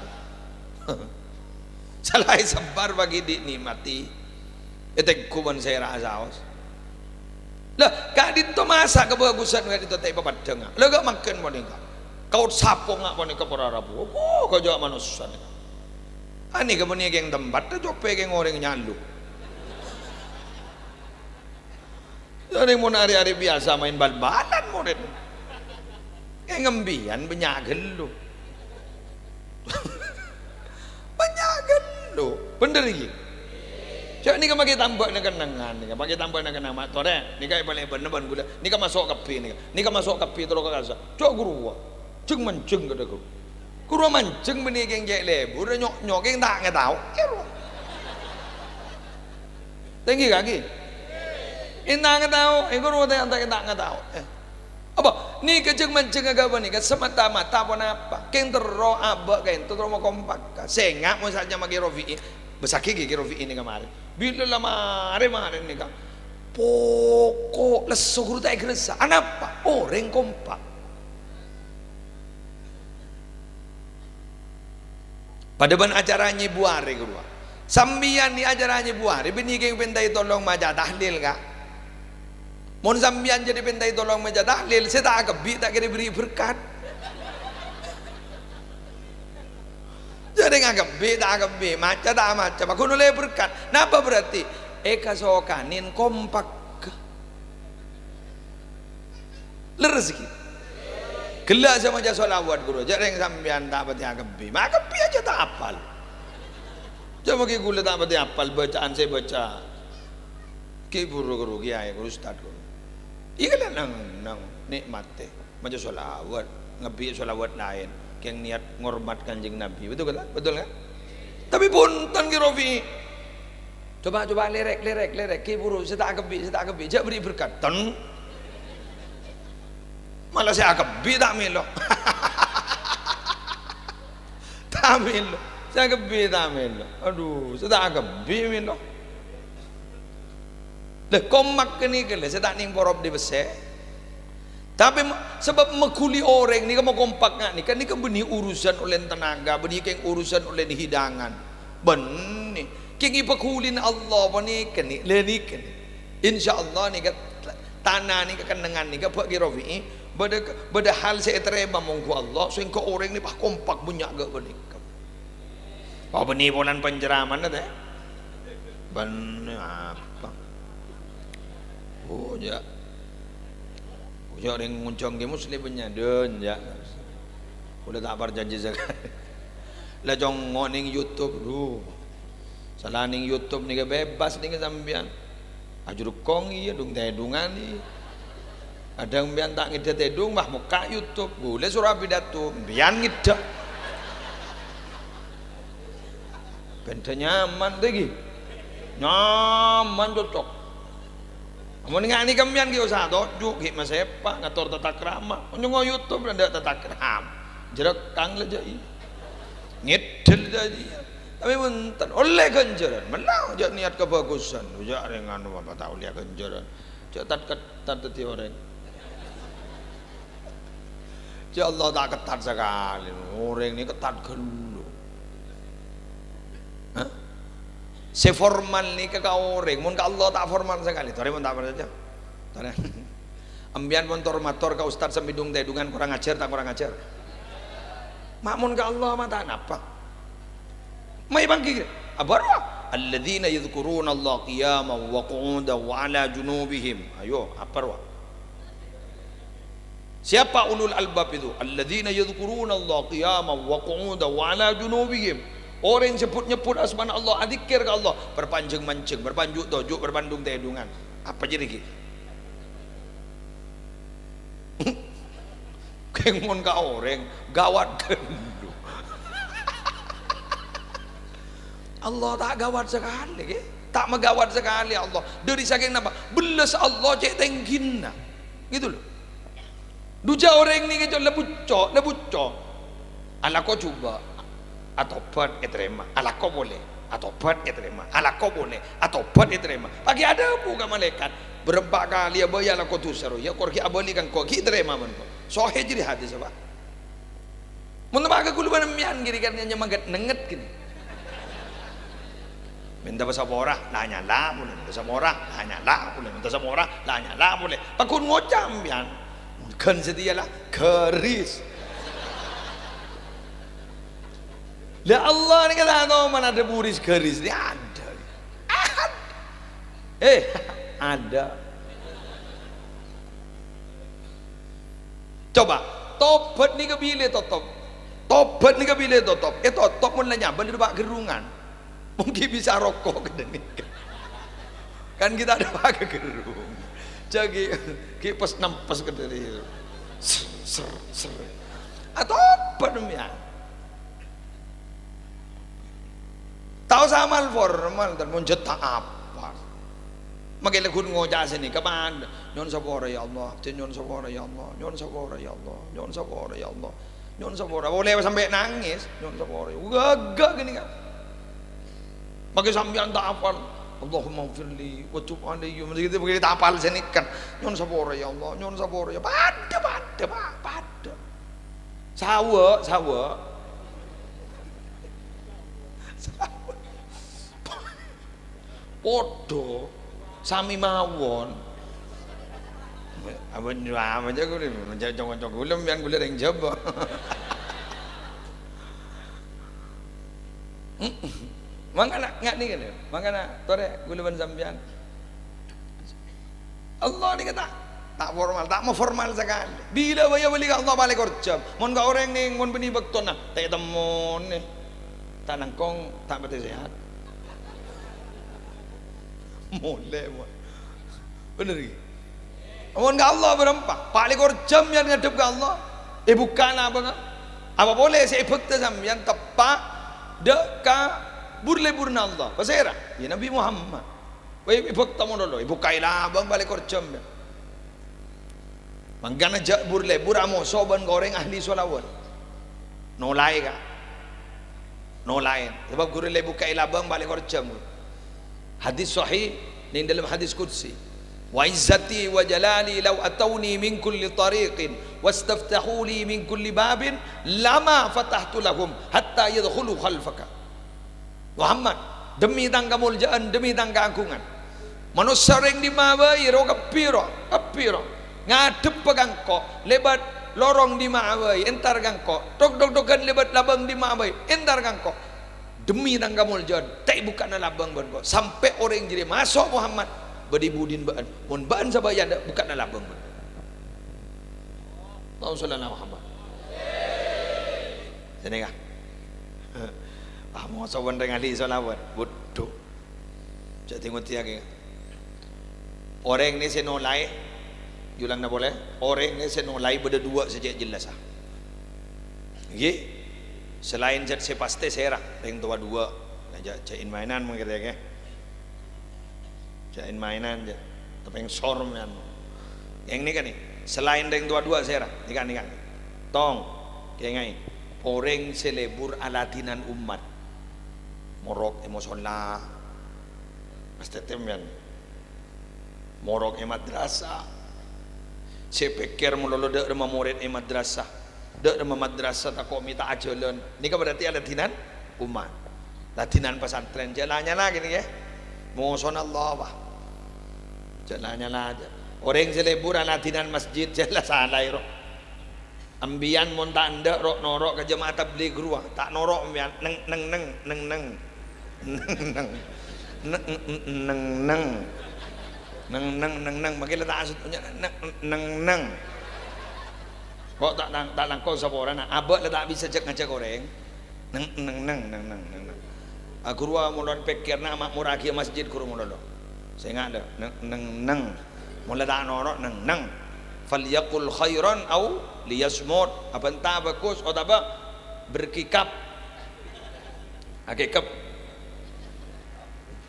Sala èsebbhâr pas ghi' dhi' nèmati. Ètengghu mon sèra'a saos. Lah, ka'dinto masa' kabhâghusân ka'dinto ta' èpapaddhângnga. Lah, ghi' mangkèn panèka. Kaot sapongnga panèka para rabu. Oh, kajâ' manossa nèka. Anèka bânnè kèng tempat, copè kèng orèng nyaluk. Jhârèng mon arè-arè biyasa maèn bal-balan morèd. È, ngembiyân bânnya' ghâllu. Bânnya' ghâllu. Bhender iki? Jhâ' nèka makè tambâna kennengngan nèka, makè tambâna kennengngan. Ma' torè, nèka èpalèbâna bân ghulâ. Nèka maso' kabbhi nèka. Nèka maso' kabbhi tello ka kassa'. Jhâ' ghâruwa. Jhâng-manjhâng kadhâ' ghâruwa. Ghâruwa manjheng bânnè kèng cè' lebur, nyo'-nyo' kèng ta' ngatao. Ghâruwa. Tèngghi kaki. Kèng ta' ngatao, è ghâruwa ta', ta', ta' ngatao. Eh. Apa? Nèka jhâng-manjheng aghâbây nèka semata-mata ponapa? Kèng terro abâ' ka'dinto terro makompakka. Sènga' mon saja makè Rofi'i. Bâsaghi ghi' Rofi'i nèka marè. Bilâ la marè, marè nèka. Poko' lesso ghuru ta' èghârassa. Anapa? Orèng kompak. Padâ bân acara nyèbu arè, ghâruwa. Sampèyan è acara nyèbu arè, bânnè kèng pèntaè tolong maca tahlil, Ka'. Mon sampèyan jadi pèntaè tolong maca tahlil, sè ta' akabbhi ta' kèra èberri' berkat. Jhârèng akabbhi ta' akabbhi, maca ta' maca, paghun ollè berkat. Napa berarti? Èkasokanè kompak. Lerres ghi? Ghellâ' sè maca shalawat, ghuru. Jhârèng sampèyan ta' patè akabbhi. Ma' akabbhi jhâ' ta' apal. Jhâ' maghi ghulâ ta' patè apal bâcaan sè èbâca. Ghi' buru, ghuru, kiyaè, ghuru, ustad, ghuru. Iyâ kan nang, nang nè'matè. Maca shalawat, ngabbi shalawat laèn. Kèng niat ngormat Kanjeng Nabi. Betul kan? Betul kan? Tapè bhunten, ghi, Rofi. Coba, coba, lerrek, lerrek, lerrek. Ghi buru, sè ta' akabbhi, sè ta' akabbhi. Jhâ' bherri' berkat. Ten. Mala sè akabbhi ta' mèlo. Ta' mèlo. Sè akabbhi ta' mèlo. Adhu, sè ta' akabbhi mèlo. Lah, kompak ghânèka lè sè ta' nèng porop dhi' pèssè. Tapè ma-, sabâb maghuli orèng nèka makompak nga' nèka, nèka bânnè urusan ollèna tenaga, bânnè kèng urusan ollèna hidangan. Bânnè. Kèng èpaghulina Allah panèka nè-, lè nèka nè. Insyaallah nèka tana nèka kennengngan nèka bâ' ghi Rofi'i, bâdâ, bâdâ hal sè ètarèma mongghu Allah, sehingga orèng nèka pas kompak bânnya' ghâ' panèka. Oh, bânnè polana panceramana, tè? Bânnè apa? Oh, jâ'. Oh, jâ' orèng ngonjhâng ghi Muslim bânnya', dun, jâ'. Kaulâ ta' parcajâ sakalè. La congngo' nèng YouTube, dhu. Sala nèng YouTube nèka bebas nèka sampèyan. Ajhurkong iyâ, dung-tèdungan iyâ. Kadhâng sampèyan ta' ngèdhâ tèdung, wah, mokka' YouTube. Ghulâ soro apidato, sampèyan ngèdhâ. Bhendhâ nyaman, tè, ghi? Nyaman, cocok. Mon nga' nèka sampèyan ghi' osa toju', ghi' masèpa', ngator tatakrama. Mon nyongngo' YouTube, la endâ' tatakrama. Jhârâkang la jâ' iyâ. Ngèdhel jâ' iyâ. Tapè bhunten, ollè ghânjhârân. Mella jâ' niat kabhâghusân. Jâ' rèng anu apa ta' ollè ghânjhârân. Jâ' tat-, tat-, dhâddhi orèng. Jâ' Allah ta' kettat sakalè. Orèng nèka kettat ghâllu. Hah? Sè formal nèka ka orèng. Mon ka Allah ta' formal sakalè. Torè mon ta' parcajâ. Torè. Sampèyan mon tor-mator ka ustad sè mèdung tèdungan korang ajhâr ta' korang ajhâr? Ma' mon ka Allah ma' ta' napa. Mayu pangghi, kèra. Apa rowa? "Alladzina yadzkurunallaha qiyaman wa qu'udan wa 'ala junubihim." Ayo, apa rowa? Siapa ulul albab itu? "Alladzina yadzkurunallaha qiyaman wa qu'udan wa 'ala junubihim." Orèng sè but-nyebbhut asmana Allah, adzikir ka Allah, bârpanjhâng-manjhâng, bârpanju'-toju', bârpandung-tèdungan. Apa jârèya ghi? Kèng mon ka orèng, gawat ghâllu. Allah ta' gawat sakalè, ghi. Magawat sakalè Allah. Dhâri sakèng napa? Bellas Allah cè' tèngghina. Gitu loh. Duja orèng nèka, cok, la bucco', la bucco'. Alako jhubâ', atobhât, ètarèma. Alako polè, atobhât, ètarèma. Alako polè, atobhât, ètarèma. Pas ghi' adhâbu ka malaèkat. Bârâmpa kalè abâli alako dhusa, rowa, iyâ, kor ghi' abâli ka engko', ghi' tarèma bân engko'. Sohè jârèya hadis, Pak. Mon teppa' ka ghulâ bân sampèyan ghi' rèya kan nyè mangghât nengnget ghi'. Mènta pasapora, la nyala polè, mènta sapora, la nyala polè, mènta sapora, la nyala polè. Paghun ngoca' sampèyan. Ghân satèya la ghâris. La Allah nèka ta' tao mana ada buris ghâris, nèka ada. Eh, ada. Coba, tobat nèka bilâ totop? Tobat nèka bilâ totop? Ètotop mon la nyabâ dâri pa' gherrungan. Mon ghi' bisa roko' kadhâng nèka. Kan ghi' ta' ada pa' gherrung. Jâ' ghi', ghi' pes-nempes kadhâng. Ser, ser, ser. Atobat, sampèyan. Ta' osa amal formal, mon jhât ta' apal. Makè laghun ngoca' sè nèka, pan, "Nyo'on sapora, ya Allah. Abdhi nyo'on sapora, ya Allah. Nyo'on sapora, ya Allah. Nyo'on sapora, ya Allah. Nyo'on sapora." Polè sampè' nangès, "Nyo'on sapora." Ghâgghâ' ghânèka. Makè sampèyan ta' apal, "Allahummaghfirli wa tub alayya." Mesti gitu, makè ta' apal sè nèka. "Nyo'on sapora, ya Allah. Nyo'on sapora, ya." Padâ, padâ, pa-, padâ. Sawâ', sawâ'. Sawâ'. Padâ. Sami mawon. Apa, apa aja ghulâ, aja cong-cong ghulâ, sampèyan ghulâ rèng Jhâbâ. Mangkana, nga' nèka lho. Mangkana, torè ghulâ bân sampèyan. Allah nèka ta', ta' formal, ta' maformal sakalè. Bilâ bâjâ abâli ka Allah palèkor jhâm. Mon ka orèng nèng, mon bânnè bâktona, ta' ètemmon, eh. Ta' langkong, ta' patè sehat. Molè, mon. Bhender, ghi? Mon ka Allah bârâmpa? Palèkor jhâm sampèyan ngadhep ka Allah. Èbukka' labângnga. Apa polè sè èbhâkta sampèyan teppa' dâ' ka bur-lèburrâ Allah. Pasèra? Ya, Nabbhi Muhammad. Wè, èbhâkta malolo, èbukka'i labâng palèkor jhâm, ya. Mangkana jhâ' bur-lèbur amoso bân orèng ahli shalawat. Nolaè, ka'. Nolaè. Sabâb ghuru la èbukka'i labâng palèkor jhâm. Hadis sahih, neng dâlem hadis qudsi. "Wa izzati wa jalali law atauni min kulli tariqin wastaftahu li min kulli babin lama fatahtu lahum hatta yadkhulu khalfaka." Muhammad, dhemmi tang kamoljâ'ân, dhemmi tang kaagungan. Manossa orèng dimma bhâi, ro, kabbhi, ro, kabbhi, ro. Ngadhebbhâ ka engko', lèbât lorong dimma bhâi, entar ka engko'. Dhok-dhokdhoghân lèbât labâng dimma bhâi, entar ka engko'. Dhemmi tang kamoljâ'ân, ta' èbukka'ana labâng bân engko'. Sampè' orèng jârèya maso', Muhammad, bâdâ è budina bâ'ân. Mon bâ'ân sabâjâna, bukka'ana labâng bân engko'. Allahumma shalli ala Muhammad. Sènèka. Ah, moso bân rèng ahli shalawat. Waduh. Jhâ' tè-ngodiyâghi. Orèng nè sè nolaè, èolangana polè, orèng nè sè nolaè bâdâ duwâ' sè cè' jellassa. Ngghi? Salaèn zat sè pastè sèra, rèng towa duwâ'. Nah, jhâ', jhâ' èn-maènan mangkèn, ghi. Jhâ' èn-maènan, jhâ'. Tepèng sor, mèyan. Yang nèka nè, salaèn rèng towa duwâ' sèra, nèka, nèka. Tong, kèngaè, orèng sè lebur aladhinan ommat. Morok è mosolla. Pastè tèmèn. Morok è madrasah. Sè pèkkèr malolo dâ' remma morèd è madrasah. Dâ' remma madrasah tako' mèta'a jhâlân. Nèka berarti aladhinan ommat. Ladhinan pesantren. Jhâ' la-nyala kènè, yâ. Mosona Allah, wah. Jhâ' la-nyala, jhâ'. Orèng sè lebur aladhinan masjid, jhâ' la salaè, ro. Empèyan mon ta' endâ', ro', noro' ka jemaah tablig rowa. Ta' noro' empèyan. Neng, neng, neng, neng, neng. Neng, neng. Neng, neng, neng, neng. Neng, neng, neng, neng. Mangkèn la ta' asut, neng, neng, neng. Kok ta' nang-, ta' langkong saporana. Abâ' la ta' bisa jhâk-ngajhâk orèng. Neng, neng, neng, neng, neng, neng, neng. Ah, ghuru, ah, mon pèkkèrna ama'morraghi masjid, ghuru, malolo. Sènga', lho. Neng, neng, neng. Mon la ta' noro', neng, neng. "Falyaqul khairan aw liyasmut." Abhânta bhâghus otabâ berkikap. Akèkep.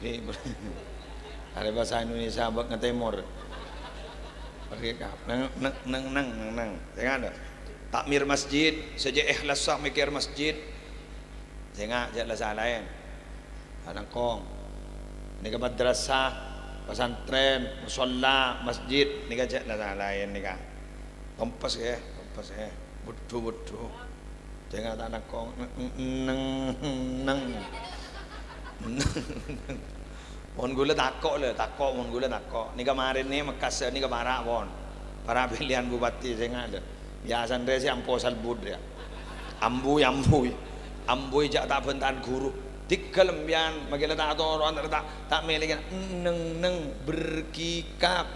Arè bhâsa Indonesia bâk ngetemor. Neng, neng, neng, neng, neng, neng. Sènga' dâ'. Takmir masjid, sè jhâ' ikhlas sa' mèkkèr masjid. Sènga' jhâ' la salaèn. Alangkong. Nèka madrasah, pesantren, musholla, masjid, nèka jhâ' la salaèn nèka. Tompes, yâ, tompes, yâ. Budhu, budhu. Sènga' ta' langkong. Neng, neng, neng. Mon ghulâ tako', lè, tako', mon ghulâ tako'. Nèka marèn nè Mekkas nèka para', pon. Para' pèlèyan bupati sènga', lè. Biyasana rè sè ampo salbut, yâ. Ambuy, ambuy. Ambuy jhâ' ta' bhânta'an ghuru. Dhigghâl empèyan, makkèla ta' atoro'an, ta', ta' mèlè, neng, neng, berkikap.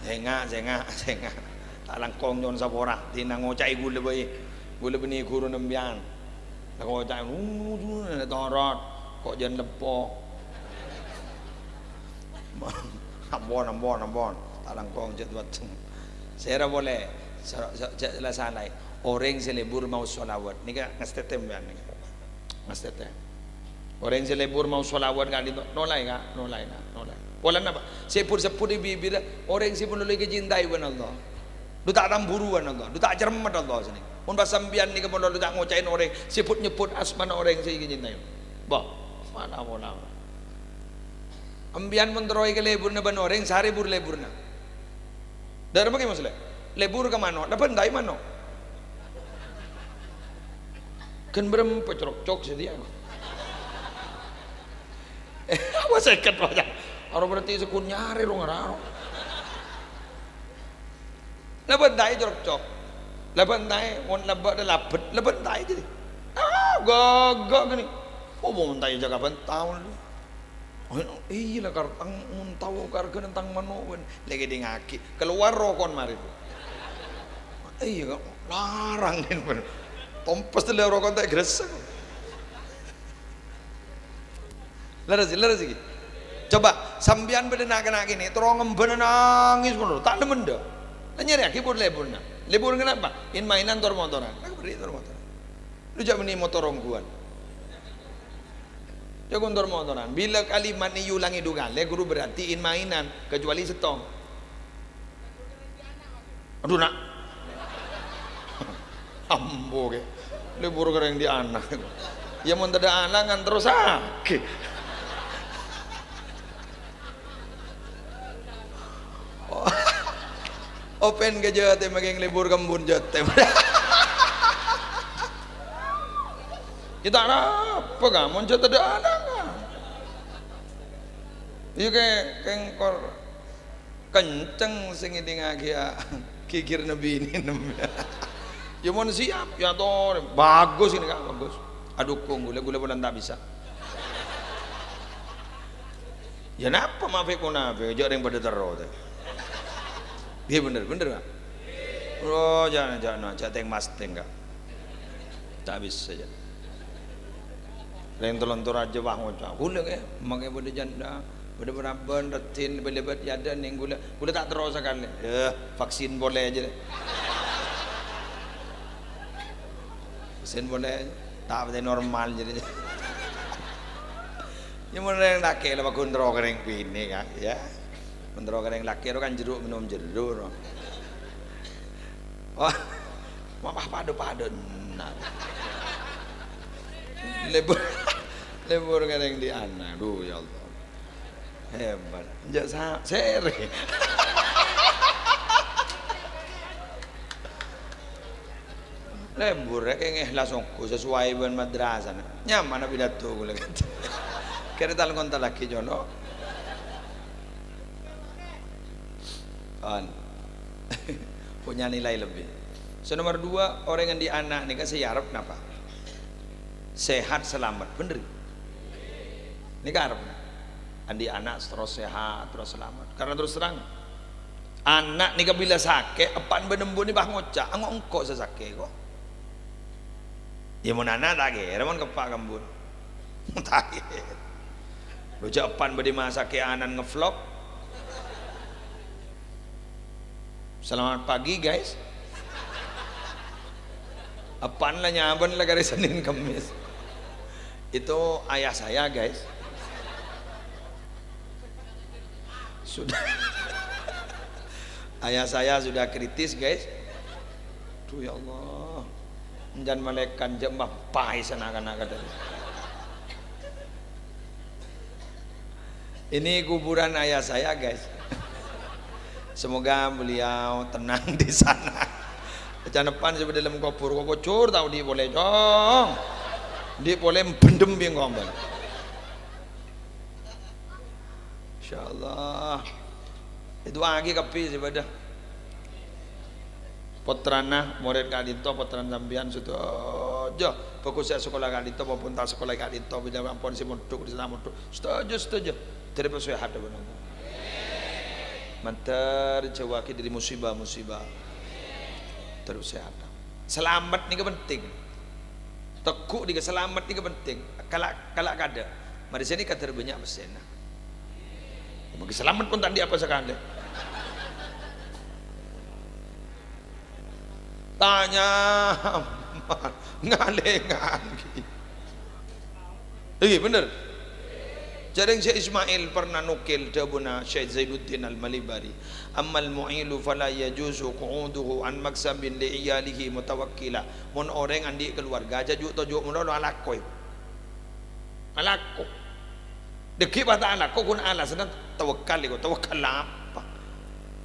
Sènga', sènga', sènga'. Ta' langkong nyo'on sapora, dina ngoca'è ghulâ bhâi. Ghulâ bânnè ghuruna empèyan. La koca'è, "Uh, torot, ko' jhân leppo." Ampon, ampon, ampon. Ta' langkong jhât waddheng. Sèra polè, sa-, sa-, jhâ' la salaè. Orèng sè lebur maos shalawat. Nèka ngastètè empèyan nèka. Ngastètè. Orèng sè lebur maos shalawat ka'dinto, nolaè, Ka', nolaè, Ka', nolaè. Polana apa? Sè pur-sepput è bibirra, orèng sè malolo èkacintai bân Allah. Dhu ta' tamburu bân Allah, dhu ta' cermet Allah sènè. Mon pas sampèyan nèka malolo ta' ngoca'è orèng, sè put-nyepput asmana orèng sè èkacintai. Bâh, mana-mana. Empèyan mon terro èkaleburna bân orèng, sarè bur-leburna. Dâ'ramma Kè Musleh, lebur ka mano', la bhântaè mano'. Ghân bârâmpa crokcok sè dhiyâ. Apa sèket wajah? Aro berarti sè ghun nyarè rong-arong. La bhântaè crokcok. La bhântaè, mon la bâ' la labet, la bhântaè jadi. Ah, gaga gini. Oh, bhântaè jâgâ bhântaon. Oh, iyâ la, kar-, tang, mon tao karghâna tang mano', bân. Lè kèdingngaghi. Kalowar rokon marè. Iyâ, Ka'. Larang, bân. Tompes tellè rokon ta' gressèng. Lerres, lerres iki. Coba, sampèyan bâdâ na'-kana' kènè', terro ngembhâna nangès ngono, ta' nemmen dâ'. La nyarèyaghi pon leburna. Lebur kenapa? In-mainan tor motoran. Nah, bâri' tor motoran. Lu jhâ' bânnè motor ongghuwân. Jhâ' ghun tor motoran. Bilâ kalimat nè èulang è du kalè, ghuru berarti in-mainan, kecuali sèttong. Adhu, na'. Ambo, Kè. Lebur ka rèng dhi' ana'. Iyâ, mon tadâ' ana', ngan terrosaghi. Oh. Open ka Jatèm, makè lebur ka embun Jatèm. Iyâ, ta' napa, Ka', mon jhâ' tadâ' ana', Ka'. Iyâ, Kè, kèngkor. Kenceng sè ngèdingngaghi, a, ghighirna binè nem. Iyâ, mon siap, iyâ, ator. Bagus ini, Ka', bagus. Adukung ghulâ, ghulâ polana ta' bisa. Iyâ, napa mafè' ponafè', jhâ' rèng padâ terro, tè. Iyâ, bhender, bhender, Ka'. Oh, jhâ', jhâ', no, jhâ' tèng-mastèng, Ka'. Ta' bisa, jhâ'. Rèng Telontor Raja, wah, ngoca'. Ghulâ, Kè, makè padâ janda. Bâdâ paraban, raddhin, bâlâbât, yâ, adâ' nèng ghulâ. Ghulâ ta' terro sakalè. Yâ, vaksin polè jârèya. Vaksin polè, ta' patè normal jârèya. Iyâ, mon rèng lakè' la pagghun terro ka rèng binè, Ka', yâ. Mon terro ka rèng lakè' ro kan jeruk minum jeruk, ro. Wah, malah padâ-padâ, nah. Lebur, lebur ka rèng dhi' ana'. Duh, ya Allah. Hebat. Jhâ' sa-, sèrè. Lebur rèya kèng èhlas ongghu sesuai bân madrasana. Nyamana pidato ghulâ. Kèra tal-ngontallaghi, cono. Kan. Punya nilai lebih. Sè nomor dua, orèng andi' ana' nèka sè èarep napa? Sehat, selamat. Bhender? Nèka arep. Andi' ana' terros sehat, terros selamat. Karena terus terang, ana' nèka bilâ sakè', eppa'na bân embuna pas ngoca', "Ango' engko' sè sakè', ko'." Iyâ, mon ana' ta' kèra, mon ka eppa' ka embun. Ta' kèra. Lo, jhâ' eppa'na bâdâ masakè' ana'na nge-vlog. "Selamat pagi, guys." Eppa'na la nyabân la karè Senin Kemis. "Itu ayah saya, guys." Sudah. Ayah saya sudah kritis, guys. Duh, ya Allah. Enjan malaikat jam paes anak-anak kadang. Ini kuburan ayah saya, guys. Semoga beliau tenang di sana. Canepan sè bâdâ è dâlem kobhur, kok bocor tao dhi' polè, Cong. Dhi' polè bendem bi' engko' bân. Insyaallah. Èdu'aaghi kabbhi sè bâdâ. Pottrana, morèd ka'dinto, pottrana sampèyan sadhâjâ. Bhâghus sè asakola ka'dinto maupun ta' asakola ka'dinto, bilâ ampon sè mondhuk, sè ta' mondhuk. Sadhâjâ, sadhâjâ. Dhâri pasohatan bân Allah. Mandhâr jhâuwâghi dhâri musibah-musibah. Dhâri pasohatan. Salamet nèka penting. Tegghu' nèka, salamet nèka penting. Kala', kala' kadâ'. Marè sè nèka dhâr bânnya' pèssèna. Mangkè salamet pon ta' andi' apa sakalè. Tanya, ngalèngaghi. Iya, bener. Jhâreng Syekh Ismail pernah nukil dhâbuna Syekh Zainuddin Al-Malibari, "Ammal mu'ilu fala yajuzu qu'uduhu an maksabin li iyalihi mutawakkila." Mon orèng andi' kaluwarga, jhâ' ju'-toju' malolo alako. Alako. Dhâggi' pas ta' alako, ghun alasanna tawakkal iku. Tawakkal apa?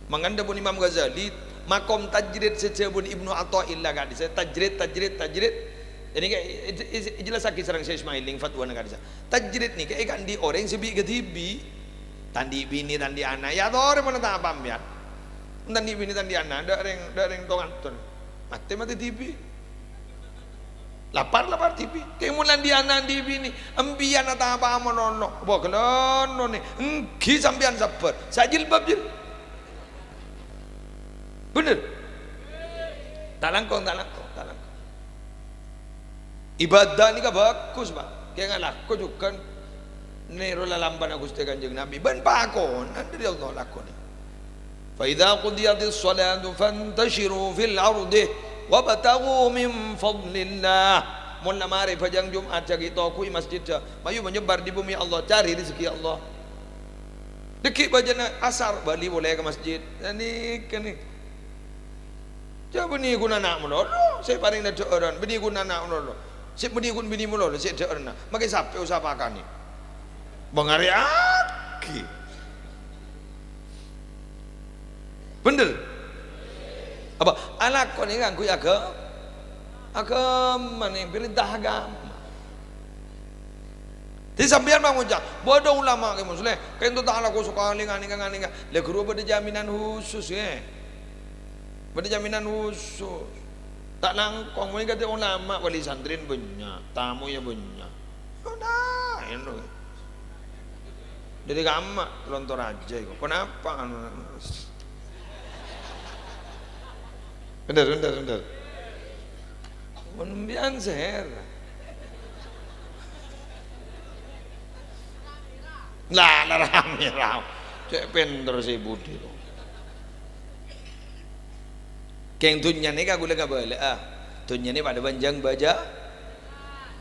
Mangkana dhâbuna Imam Ghazali, makom tajrid sè dhâbuna Ibnu Athaillah ka'dissa', tajrid, tajrid, tajrid. Jadi, kayak, i-, i-, ijelasaghi sareng Syekh Ismail neng fatwana ka'dissa'. Tajrid nèka èkaandi' orèng sè bi' kadhibi'. Ta' andi' binè, ta' andi' ana'. Ya, torè mon ta' apa, sampèyan. Ta' andi' binè, ta' andi' ana'. Dâ' rèng, dâ' rèng tong-antong. Matè, matè dhibi'. Lapar, lapar dhibi'. Kèng mon andi' ana', andi' binè. Empèyan ta' apa, malolo. Apa ghâlâno nè. Èngghi sampèyan sabbhâr. Sajilbab, jil. Bener? Ta' langkong, ta' langkong, ta' langkong. Ibadah nèka bhâghus, Pak. Kèng alako jhughân nèro lalampana Ghustè Kanjeng Nabi. Bân pakonan dhâri Allah lakonè. "Fa idza qudiyatis shalatu fantashiru fil ardi wabtaghu min fadlillah." Mon la marè bhâjâng Jum'at, jhâ' ghi' togu'i masjiddhâ. Mayu manyebbhâr è bhumè Allah, carè rejhekkè Allah. Dhâggi' bhâjânna asar, bâli polè ka masjid. Nah, nèka nè. Jhâ' bânnè ghun ana' malolo, sè parèngana dhâ'ârân. Bânnè ghun ana' malolo. Sè bânnè ghun binè malolo, sè dhâ'ârânna. Makè sapè osa pakanè. Bângarèyaghi. Bhender? Apa? Alakonè ngangghuy aga-, aghâma nè, parènta aghâma. Dhâddhi sampèyan ma' ngoca', "Bâdâ ulama Kè Musleh, kento ta' alako sakalè nganèka-nganèka." Lha, ghuru bâdâ jaminan khusus, yâ. Bâdâ jaminan khusus. Ta' langkong, mèngkè ulama, wali santrèna bânnya', tamoyya bânnya'. Nah, eno. Dhâri kamma, lontor aja iku. Kenapa anu? Bhender, bhender, bhender. Mon mbiyan seher. Lah, lah, rame, rame. Cè' pènter sè budi, to. Kèng dhunnya nèka ghulâ kabâlâ'â. Dhunnya nè padâ bân jâng bâjâ-,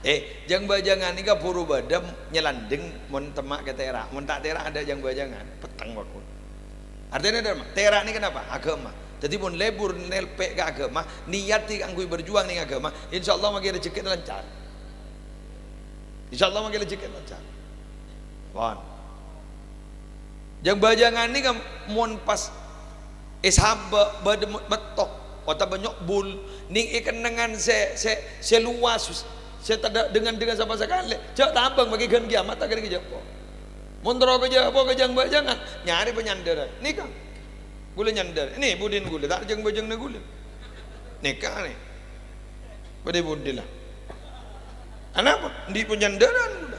eh, jâng bâjângan nèka buru bâdâ nyalandheng mon temma' ka tèra'. Mon ta' tèra' adâ' jâng bâjângan, petteng bhâkto. Artèna dhâ-, tèra' nèka napa? Aghâma. Dhâddhi mon lebur nelpè' ka aghâma, niyat kaangghuy berjuang neng aghâma, insyaallah mangkè rejhekkèna lancar. Insyaallah mangkè rejhekkèna lancar. Pon. Jâng bâjângan nèka mon pas èsabâ' bâdâ me-, metto otabâ nyo'bul neng è kennengngan sè, sè, sè luwas, sè tadâ' dengan-dengan sama sakalè, jhâ' tambâng mangkè ghân kèyamat ta' kèra kajhâpo. Mon terro kajhâpo ka jâng bâjângan, nyarè panyandhârân. Nèka. Ghulâ nyandhâr. Nè, budina ghulâ, ta' jâng bâjânganna ghulâ. Nèka, nè. Bâdâ è budi la? Anapa? Andi' panyandhârân ghulâ.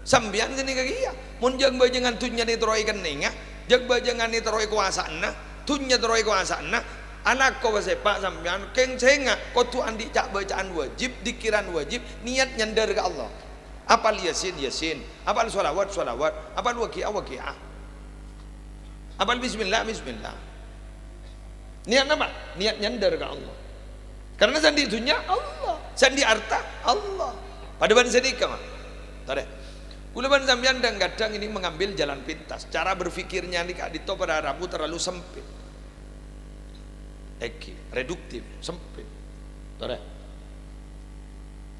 Sampèyan ghânèka kèya. Mon jâng bâjângan dhunnya nè terro èkennengnga, jâng bâjângan nè terro èkobâsa'ana, dhunnya terro èkobâsa'ana, alako pasèpa' sampèyan, kèng sènga' kodhu andi' ca'-bâcaan wajib, dikkiran wajib, niyat nyandhâr ka Allah. Apal Yasin, Yasin. Apal sholawat, sholawat. Apal Waqi'ah, Waqi'ah. Apal bismillah, bismillah. Niyat napa? Niyat nyandhâr ka Allah. Karena sè andi' dhunnya Allah, sè andi' arta Allah. Padâ bân sanèka, ma. Torè. Kaulâ bân sampèyan dhâng-kadhâng ini mengambil jalan pintas. Cara berpikirnya ini ka'dinto para rabu terlalu sempit. Èngghi, reduktif, sempit. Torè.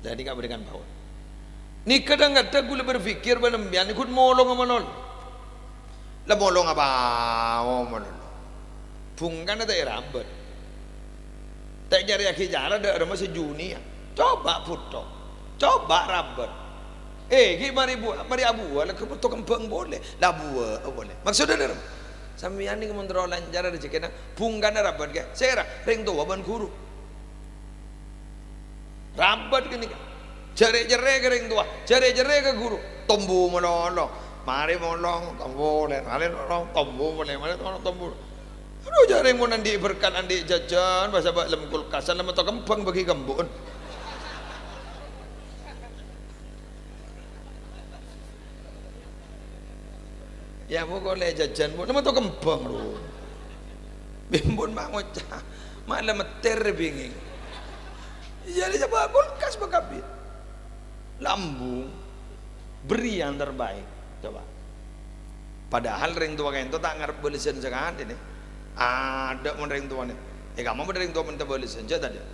Jadi, nggak berikan power. Nèka dhâng-kadhâng kaulâ berpikir bân sampèyan nèko molong apa non? La molong apa? Oh, molong. Bungkana ta' èrabât. Ta' ècarèyaghi cara dâ' remma sè jhuniyâ. Coba bhuto. Coba rabât. Eh, ghi' marè bu-, marè abuwâ, la kemma to kembhâng polè. La buwâ polè. Maksodda dâ' remma? Sampèyan nèko mon terro lancar rejhekkèna, bungkana rabât, ghi. Sèra, rèng towa bân ghuru. Rabât ghânèka. Jhârè-jhârè ka rèng towa, jhârè-jhârè ka ghuru. Tombu malolo. Marè molong, tombu polè. Marè molong, tombu polè. Marè molong, tombu. Adu, jhârè mon andi' berkat, andi' jhâjhân, pas abâ' lem kulkasan, lem to kembhâng bâgi kembu'en. Yâ, bu, kolè jhâjhân, bu. Nama to kembhâng, ro. Bimbun ma' ngoca'. Ma' la metter bingèng. Iyâ, la coba kulkas bâ' kabbhi. Lambung. Beri yang terbaik. Coba. Padahal rèng towa ka'dinto ta' ngarep bâlessân sakalè, nè. Adâ' mon rèng towa, nè. Eh, kamma bâdâ rèng towa mènta bâlessân, jhâ' tadâ'.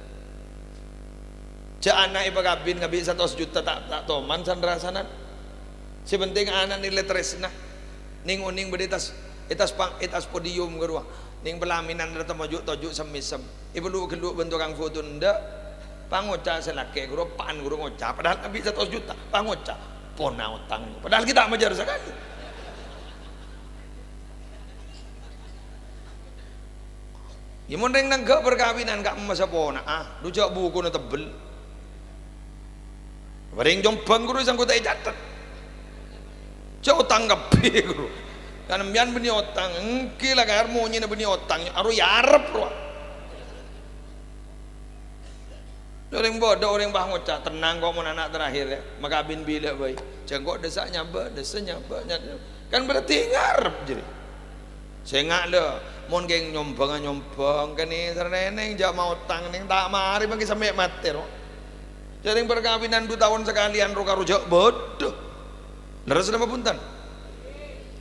Jhâ' ana' èpakabin ngabi' satos juta ta', ta' toman san-rasanan. Sè penting ana' nèlè tarèsna. Nèng-onèng bâdâ è attas, è attas pang-, è attas podium ghâruwa. Nèng palaminan rèya toju'-toju' sem-mèsem. Èpeluk-ghelluk bân tokang foto endâ'. Pangoca' sè lakè' ghâruwa, eppa'en ghâruwa ngoca'. Padahal ngabi' satos juta. Pangoca', "Pona otang." Padahal ghi' ta' majâr sakalè. Yâ, mon rèng nangghâ' parkabinan ka' emmas sapona'a, dhu jhâ' bukuna tebbel. Rèng Jombang ghâruwa sangko' ta' ècatet. Jhâ' otang kabbhi ghâruwa. Kan sampèyan bânnè otang, èngghi la kar monyèna bânnè otang, aro èarep rowa. Orèng bâdâ orèng pas ngoca', "Tennang ko' mon ana' terakhir, yâ. Makabin bilâ bhâi." Jhâ' ko' dâssa' nyabâ', dâssa' nyabâ', nyabâ'. Kan berarti ngarep jârèya. Sènga' lho, mon kèng nyombhângnga nyombhâng, kènè' sarnènèng jhâ' maotang nèng ta' marè mangkè sampè' matè, ro. Jhârèng parkabinan du taon sakalèyan ro-karo jhâ' bâdâ. Lerres napa bhunten?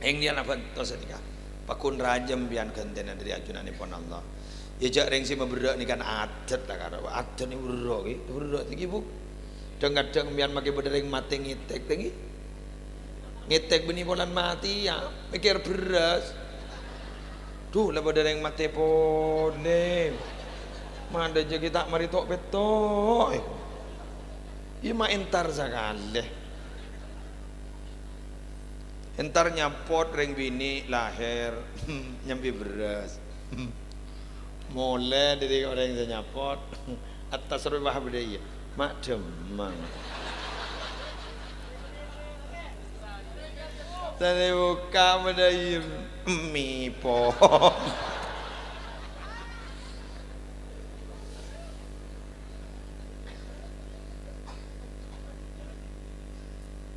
Èngghi la bhânto sanèka. Pagghun rajâ sampèyan ghântèna dâri ajunanèpon Allah. Yâ, jhâ' rèng sè maberrâ' nèka adât la karo. Adât nèka berrâ', ghi. Berrâ' nèka, Bu. Dhâng-kadhâng sampèyan makè bâdâ rèng matè ngètèk, ta' ghi. Ngètèk bânnè polana matè, yâ. Mèkkèr bherrâs. Dhu, la bâdâ rèng matè polè. Mandhâ jâ' ghi' ta' marè to'-pèto'. Yâ, ma' entar sakalè. Entar nyapot rèng binè' lahèr, nyambi bherrâs. Molè dâri orèng sè nyapot, attas rowa bâdâ iyâ, ma' dhemmang. Sè èbukka' bâdâ iyâ, mèpot.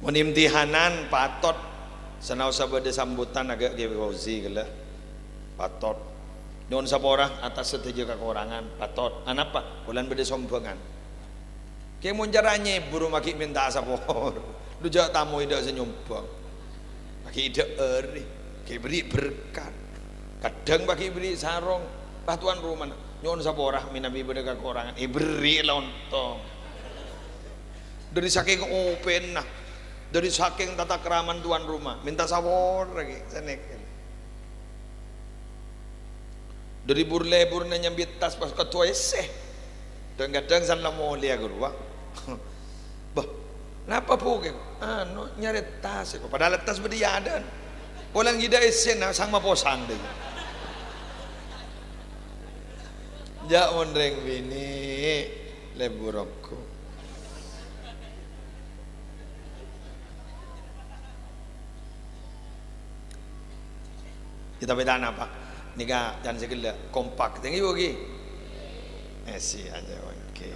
Mon imtihanan, patot. Sanaossa bâdâ sambutan aghâ' Kè Fauzi ghellâ'. Patot. Nyo'on sapora atas sadhâjâ kakorangan. Patot. Anapa? Polana bâdâ sombhângan. Kè mon cara nyèbur ma' ghi' mènta sapora. Dhu jhâ' tamoy dâ' sè nyombhâng. Ma' ghi' dâ'âri. Ghi' bherri' berkat. Kadhâng ma' ghi' bherri' sarong. Pas towan romana, nyo'on sapora mènabi bâdâ kakorangan. Èbherri' lontong. Dâri sakèng opènna, dâri sakèng tatakraman towan roma, mènta sapora ghi' sanèka. Dâri bur-lèburna nyambi tas pas kadhuwâ essè. Dhâng-kadhâng san la molèya ghâruwa. Bâh, napa, Bu, kè? Anu, nyarè tas, kok. Padahal tas bâdâ è adâ'na. Polana ghi' dâ' essèna, sang maposang, dâ. Jhâ' mon rèng binè', lebur ongghu. Kita beda napa? Nèka can sè ghellâ' kompak. Thank you, Ki. Eh, si aja, oke.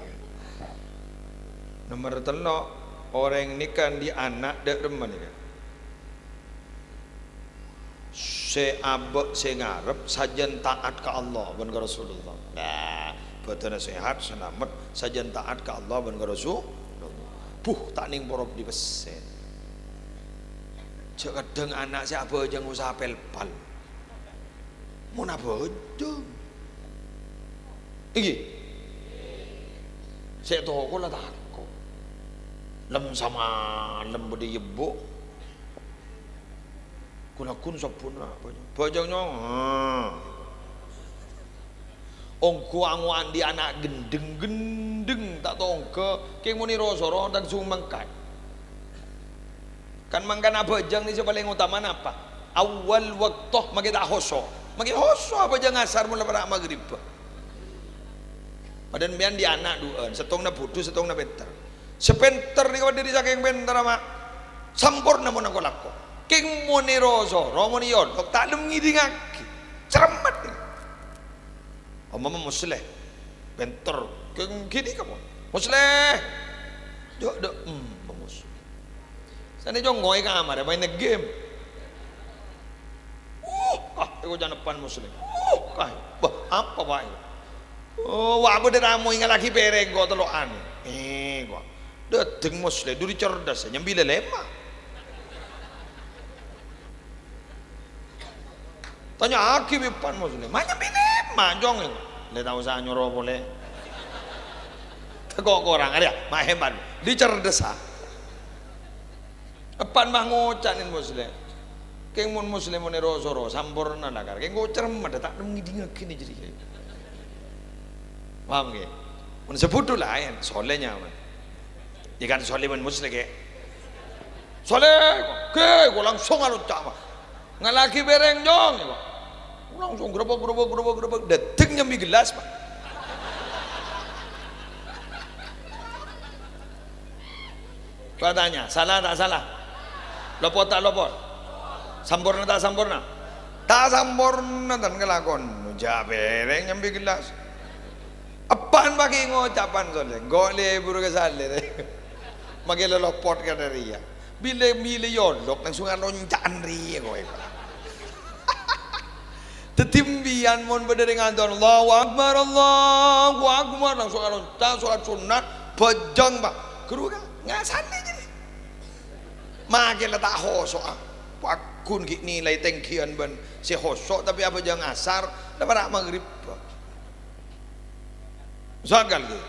Nomor tello', orèng nèka andi' ana' dâ' remma nèka. Sè abâ' sè ngarep sajân taat ka Allah bân ka Rasulullah. Nah, bhâdhânna sehat, salamet, sajân taat ka Allah bân ka Rasulullah. Buh, ta' nèng poro bâdhi pèssè. Jhâ' kadhâng ana' sè abhâjâng usaha pèlpal. Mon abhâjâng. Èngghi. Sè toko la tako'. Lem samalem bâdâ è ebbu'. Ghun-laghun sabbhunna abhâjâng. Bhâjâng nyong. Ha. Ongghu angowa andi' ana' ghendheng-ghendheng, ta' tongghâ, kèng mon èro-soro langsung mangkat. Kan mangkana abhâjâng nè sè palèng otama napa? Awwal wakto makè ta' hoso'. Makè hoso' abhâjâng asar mon la para' maghribbhâ. Padahal sampèyan andi' ana' duwâ'ân, sèttongnga budhu, sèttongnga pènter. Sè pènter nèka dhâri sakèng pènterra, ma', samporna mon ko-lako. Kèng mon èro-soro, mon èolok, ta' lem ngèdingngaghi. Cermet nèka. Ompama Musleh, pènter, kèng ghânèka pon. Musleh! Dhu', dhu', hmm, Musleh. Sanè congko'è kamarra maèn game. Uh, ah, èkoca' neppan Musleh. Uh, kaè. Bâh, apa, Pak? Oh, wa' bâdâ tamoy ngallaghi pèrèng ko' tello'an. Eh, ko'. Dâteng Musleh, dhuri cerdas, nyambi lèlèma. Tanya'aghi bi' èppa' Musleh, "Ma' nyambi lèma', Cong?" Lè ta' osa nyoro polè. Tako' korang, arèya, ma' hebat. Dhi cerdessa. Èppa' ma' ngoca' nèng Musleh. Kèng mon Musleh mon èro-soro, samporna lakar. Kèng ko' cermet, ta' ngèdingngaghi nè jârèya. Paham, ghi? Mon sè budhu laèn, Soleh nyaman. Yâ kan Soleh mon Musleh, ghi. Soleh, ghi, ko' langsung alonca', Pak. Ngallaghi pèrèng, Cong, ya, Pak. Langsung grebek, grebek, grebek, grebek, dâteng nyambi gelas, Pak. Coba tanya, salah ta' salah? Lopot ta' lopot? Samporna ta' samporna? Ta' samporna, tan, kalakon. Nonjhâ' pèrèng nyambi gelas. Èppa' ma' ghi ngoca' pan Soleh, "Engko' lebur ka salèr." Makè lè lopot ka dâriyâ. Bilâ, bilâ èolok, langsung alonca'an rèya koè. Dâddhi, sampèyan mon bâdâ rèng adân, "Allahu Akbar, Allahu Akbar," langsung alonca', solat sunnat, bhâjâng, Pak. Ghuru, Ka', ngasanè jârèya. Makè la ta' hoso'a. Pagghun ghi' nilai tèngghiyân bân sè hoso', tapè abhâjâng asar, la para' maghrib, Pak. Masuk akal, ghi?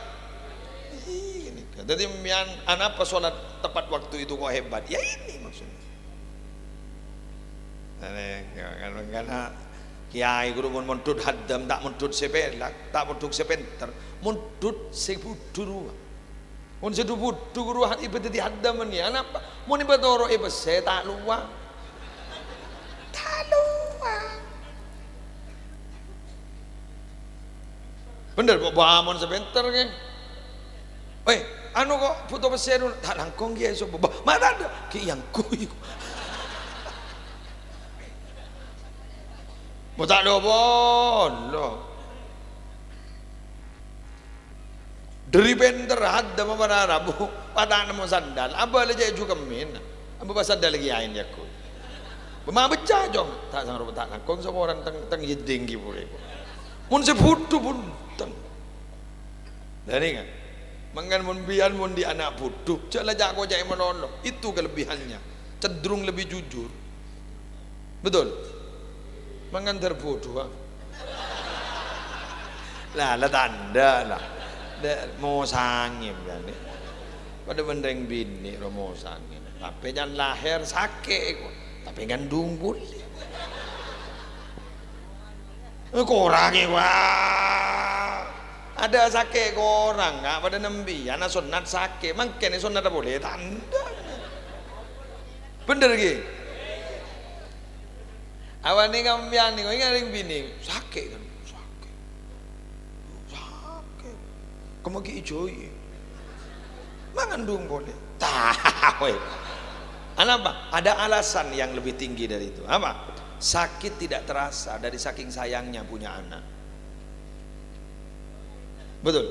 Ih, ghânèka. Dâddhi, sampèyan, anapa sholat tepat waktu itu kok hebat? Ya, ini maksudnya. Nah, nè, kan, kan, karena kiai ghuru mon mondhut haddam, ta' mondhut sè pèlak, ta' mondhut sè pènter, mondhut sè budhu rowa. Mon sè dhu-budhu ghuru ha-, èbâ dâddhi haddam, mèn, ya, anapa? Mon èbâ toro'è pèssè, ta' lowa. Ta' lowa. Bhender, Pak, bâ' mon sè pènter, ghi. "Wè, anu, ko' bhuto pèssè, anu, ta' langkong, ghi, èso, bâ', bâ', ma' tadâ', ghi, èyangghuy." Bâ' ta' dhu polo. Dâri pènter haddam apa rara, Bu? Pas ta' nemmo sandal, abâlâ cè' jhukemin. Abâ' pas sandal kiyaèn yâ, Gus. Bâ' ma' bâca, Cong. Ta' sangropa ta' langkong saporana teng, teng yèdding ghi pole. Mon sè budhu bhunten. Lah, nèka. Mangkana mon bi'an mon dhi' ana' budhu, jhâ' la ca'-koca'è malolo. Itu kelebihannya. Cenderung lebih jujur. Betul? Mangan dâr budhu, ah. Lah, la tandhâ, lah. Dâ', mosangè, bâ'na. Padâ bân rèng binè', ro mosangè. Tapè can lahèr sakè', ko'. Tapè ngandung polè. Eh, korangè, wah. Adâ' sakè' korang, Ka', padâ nambiyân, sonnat sakè'. Mangkèn sonnat polè, tandhâ. Bhender, ghi? Abâ'na sampèyan nèko, ènga' rèng binè', sakè' kan? Sakè'. Sakè'. Kemma ghi' èjâuwi. Mangan dung polè. Tahu. Anapa? Ada alasan yang lebih tinggi dari itu. Apa? Sakit tidak terasa dari saking sayangnya punya anak. Betul?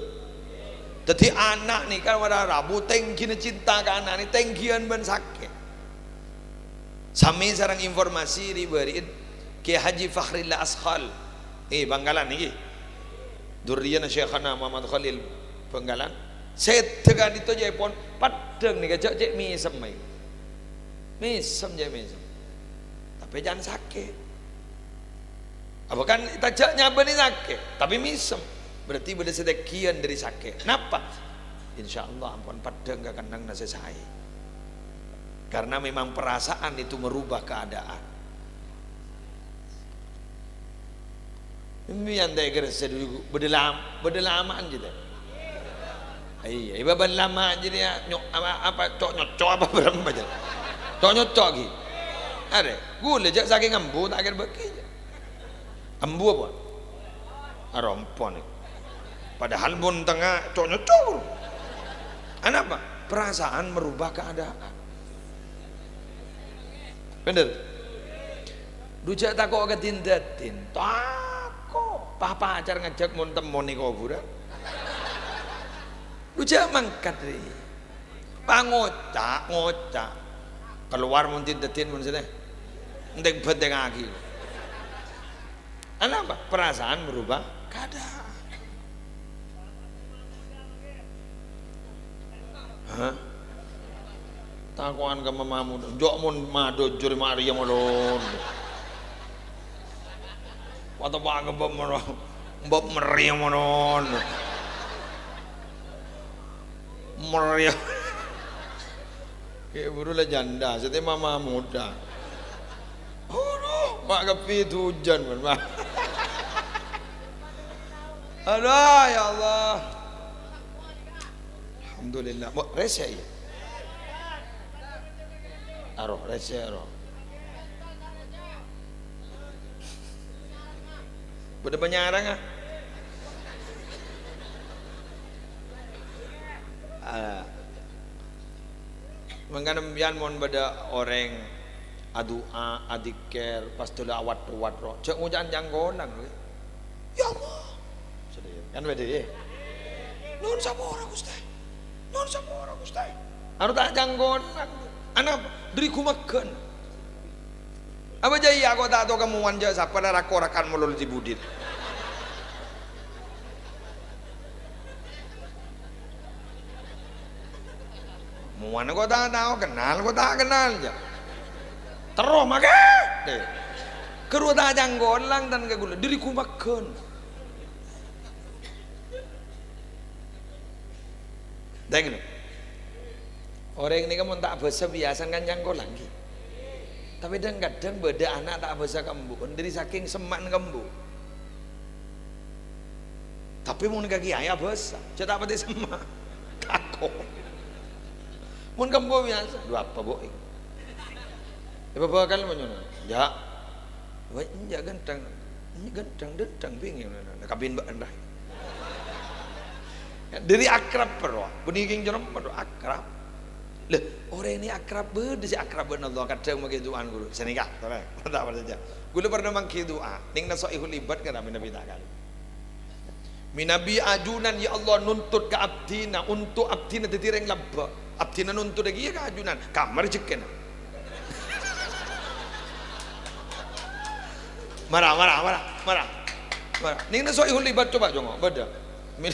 Dâddhi ana' nèka para rabu tèngghina cinta ka ana' nè tèngghiyân bân sakè'. Samè sareng informasi rè-bâri'in Kiai Haji Fakhrillah Askhal. Eh, Bangkalan nèka. Durriyana Syaikhana Muhammad Khalil Bangkalan. Sèdhâ ka'dinto jâèpon paddhâng nèka jhâ' cè' mèsem aè. Mèsem jhâ' mèsem. Tapè jhân sakè'. Apa kan ta' jhâ' nyabâna sakè', tapè mèsem. Berarti bâdâ sadhâjâ dhâri sakè'. Napa? Insyaallah ampon peddhâng ka kennengnganna sè saè. Karena memang perasaan itu merubah keadaan. Mbiyan ta' èkarassa dulu, bâdâ lam-, bâdâ lama'an jârèya. Iyâ, è bâbâna lama' jârèya, nyo-, apa, apa, co'-nyoco' apa bârâmpa jârèya? Co'-nyoco' ghi. Arè, ghulâ jhâ' sakèng embu ta' kèra bâgi jâ. Embu apa? Arompon. Padahal mon tengnga co'-nyoco'. Anapa? Perasaan merubah keadaan. Bhender? Dhu jhâ' tako' ka din-dâdin. Tako'. Pas pacar ngajhâk mon-temmon è kobhurân. Dhu jhâ' mangkat rè. Pas ngoca', ngoca'. Kalowar mon din-dâdin mon sèttè. Entèng-bhentèngaghi. Anapa? Perasaan merubah keadaan. Hah? Tako'an ka mamamu, "Jhâ' mon madhâ jârèya marèya malon." Atau pa' ka bâb mero-, bâb marèya malon. Marèya. Kè' buru la janda, sèttè mama muda. Aduh, ma' kabbhi dujân, mon, ma'. Aduh, ya Allah. Alhamdulillah. Mbok rèsè, yâ? Aro, rèsè, aro. Bâdâ panyarang, ah. Ah. Mangkana sampèyan mon bâdâ orèng adu'a, adzikir, pas dâlâ awat-owat ro, jhâ' ngoca'an cangkolang, lho. "Ya Allah." Sedih, kan bâdâ, yâ? "Nyo'on sapora, Ghustè. Nyo'on sapora, Ghustè." Aro ta' cangkolang. Anapa? Dâri ghumagân. Apa jâ' iyâ ko' ta' to kamowan jâ' sapa la rak-orakan molol di budit. Mowana ko' ta' tao, kennal ko' ta' kennal, jâ'. Terro makè, deh. Karo ta' cangkolang tan ka ghulâ, dâri ghumagân. Deng, no. Orèng nèka mon ta' abhâsa biyasana kan cangkolang, ghi. Tapè dhâng-kadhâng bâdâ ana' ta' abhâsa ka embu'en, dâri sakèng semma'na ka embu'. Tapè mon ka kèyaè abhâsa, jâ' ta' patè semma'. Tako'. Mon ka embu' biyasa, "Dhu apa, Bu'?" È, bâbâ kan manyona, "Jâ'." "Wah, enjâ' ghântheng." "Enjâ' ghântheng, dhântheng bhingèng." Nah, kabin bâ'na ra. Dâri akrab, bro. Bânnè kèng jârèya, bro, akrab. Lha, orèng nè akrab bâdâ sè akrab bân Allah, kadhâng mangkè du'aan ghuru. Sanèka, torè. Ta' parcajâ. Ghulâ pernah mangkè du'a. Nèng Nasoihul Ibad kan nabi-nabi ta' kala. Mènabi ajunan, ya Allah, nuntut ka abdhina, untuk abdhina dhâddhi rèng labbâ'. Abdhina nuntut ghiyâ ka ajunan, kamma rejhekkèna. Mara, mara, mara, mara. Mara. Nèng Nasoihul Ibad, coba jhungok, bâdâ. Min-,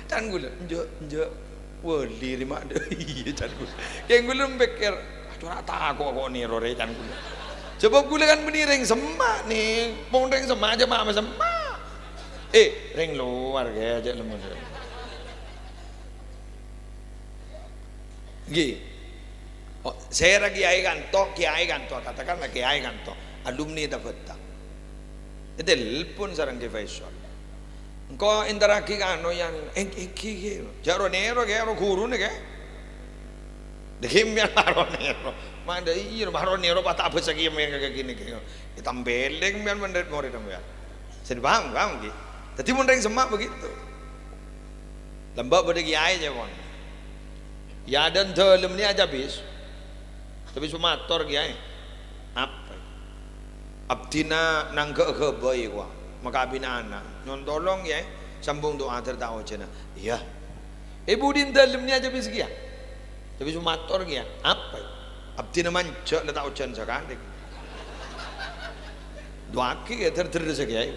can ghulâ, enjâ', enjâ'. Wali rè ma' dâ-, iyâ, can ghulâ. Kèng ghulâ mèkkèr, "Aduh, ra' tako' ko' nèro rè," can ghulâ. Coba ghulâ kan bânnè rèng semma', nè. Mon rèng semma' jâ' ma' semma'. Eh, rèng lowar, ghi, jâ' lemmes. Ghi. Oh, sèra kèyaè kanto, kèyaè kanto, katakanlah kèyaè kanto, alumni Tabata. Ètelpon sareng Kè Faisal. Engko' èntarraghi ka anu, Yan, èng-, èngghi, ghi. Jâ' ro-nèro, ghi, ro ghuruna, ghi. Dâggi' sampèyan ma' ro-nèro. Ma' dâ' iyâ, ma' ro-nèro pas ta' abhâsa kèya mèn ka ghini, ghi. Ètampèlèng sampèyan mandhâr morèdhâ sampèyan. Sè paham, paham, ghi? Dâddhi mon rèng semma' begitu. Lambâ' bâdâ kèyaè, jâ', pon. Yâ, dân dâlem nè ajâ bis. Tapè sè mator kèyaè. Apa? Abdhina nangghâ' ghâbây, kowa. Makabina ana'. Nyo'on tolong, kèyaè. Sambung du'a dhâr ta' ojhâna. Iyâ. È budina dâlem nè ajâ bis kèya. Tapè sè mator kèya, apa? Abdhina manjâ' la ta' ojhân sakalè. Du'aaghi kèya, dhâr-dhâr sè kèyaè.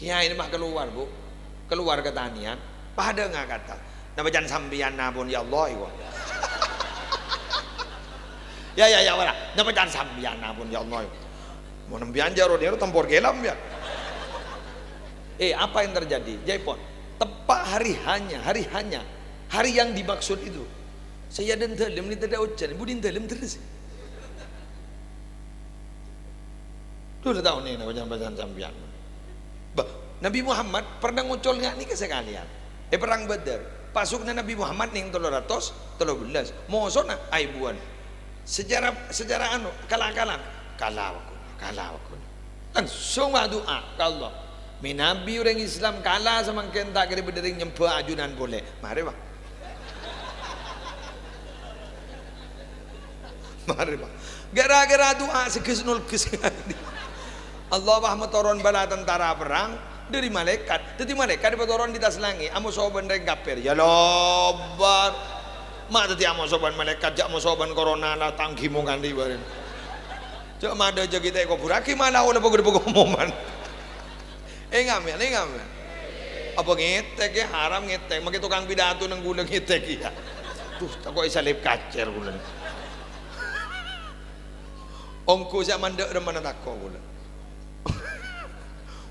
Kèyaè nè ma' kalowar, Bu. Kalowar ka tanèyan. Padâ ngakata. Napa can sampèyan napon, ya Allah, iku? Ya, ya, ya, wala. Napa can sampèyan, ampon, ya Allah. Mon sampèyan jâ' ro-nèro tempor kèlam, ya. Eh, apa yang terjadi? Jâ' pon. Teppa' hari hanya, hari hanya. Hari yang dimaksud itu. Sè è dâlem nèka tadâ' ojhân, budi è dâlem terros. Dhu la tao nèng can-pacan sampèyan. Bâh, Nabi Muhammad pernah ngocol nga' nèka sakalèyan. È Perang Badar, pasukanna Nabi Muhammad nèng tello ratos tello bellâs, mosona aèbuwân. Secara, secara anu, kala-kalan. Kala, wâ' ghulâ, kala, wâ' ghulâ. Langsung adu'a ka Allah. Mènabi orèng Islam kala samangkèn ta' kèra bâdâ orèng nyembhâ ajunan polè. Marè, Pak. Marè, Pak. Gara-gara du'a sè ghus-nolghus. Allah, Pak, matoron bala tentara perang dâri malaèkat. Dâddhi malaèkat èpatoron è attas langngè', amoso bân rèng kafir. Ya lobâr. Ma' dâddhi amoso bân malaèkat, jâ' moso bân korona la tangghimo kanthi bâreng. Jâ' madâjâ ghi' ta' èkoburraghi, malah ollè pagghun-pagghun omoman. Enga' mèyan, enga' mèyan. Apa ngètèk, ya? Haram ngètèk. Mangkè tokang pidato neng ghulâ ngètèk, ya. Duh, tako' èsalib kacèr ghulâ. Ongghu sè mandhâ' remmana tako' ghulâ.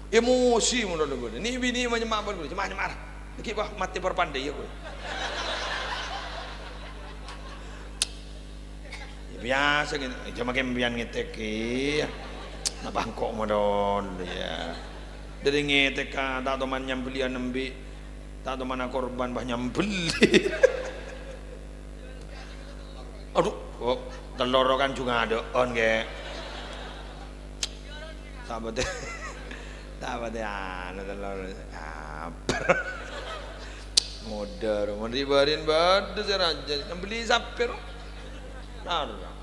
Emosi mono ghulâ. Ni' binè' ma' nyemma' bân ghulâ. Nyemma', nyemma'. Ghi' bâ matè parpandhâ, ya, ghulâ. Ya, biyasa ngèn-, jâ' makè sampèyan ngètèk, iyâ. Napa engko' modon, ya. Dâri ngètèk ka, ta' toman nyambelliyan embi', ta' toman akorban, bâh nyambelli. Adhu, kok tellor kan jhung adâ'ân, kè. Ta' patè, ta' patè anu tellor. Apa? Modâr, mon ri'-bâri'en bâdâ sè rajâ, nyambelli sapè, ro? Nara.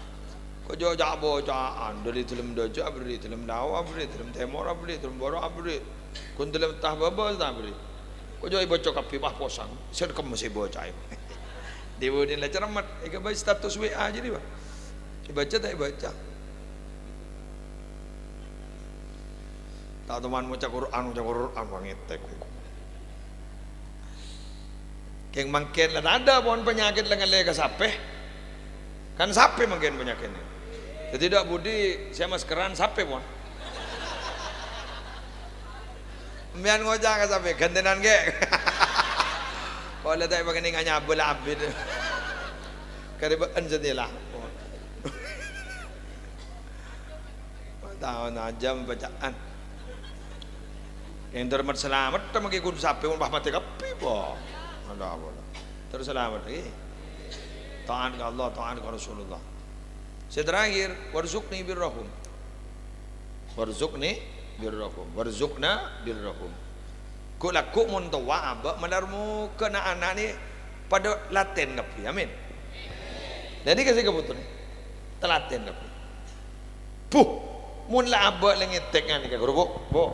Kok jâ' ca'-boca'an, dâri dâlem dâjâ aberri', dâlem lao aberri', dâlem tèmor aberri', dâlem bârâ' aberri'. Ghun dâlem etta bâbâ ta' aberri'. Kok jâ' èbâca kabbhi, wah, posang. Sè kemma sè èbâca. Dhi-budhina la cermet, èghâbây status W A jârèya, Pak. Èbâca ta' èbâca? Ta' toman maca Qur'an, maca Qur'an, wah, ngètèk. Kèng mangkèn la tadâ' pon panyakèt la ngallè ka sapè. Kan sapè mangkèn panyakètna. Dâddhi dâ' budi sè maskeran sapè pon. Sampèyan ngoca' ka sapè, "Ghântènan, kè." Polè ta' èpakènè nganyabâl abit. Karè bâ'en sè tèla. Taon ajâm bâca'an. Kèng terro mat-salamet, mangkè ghun sapè, mon pas matè kabbhi, po. Ada apa? Terro salamet lagi. Taat ka Allah, taat ka Rasulullah. Sè terakhir, "Warzuqni birrahum." "Warzuqni birrahum." "Warzuqna birrahum." Ghu'-lagghu' mon towa abâ' malar moghâ na'-ana' nè padâ latèn kabbhi. Amin. Dhâddhi kasè kabhutowan. Talatèn kabbhi. Bu, mon la abâ' la ngètèk nganèka, ghuru, Bu, Bu.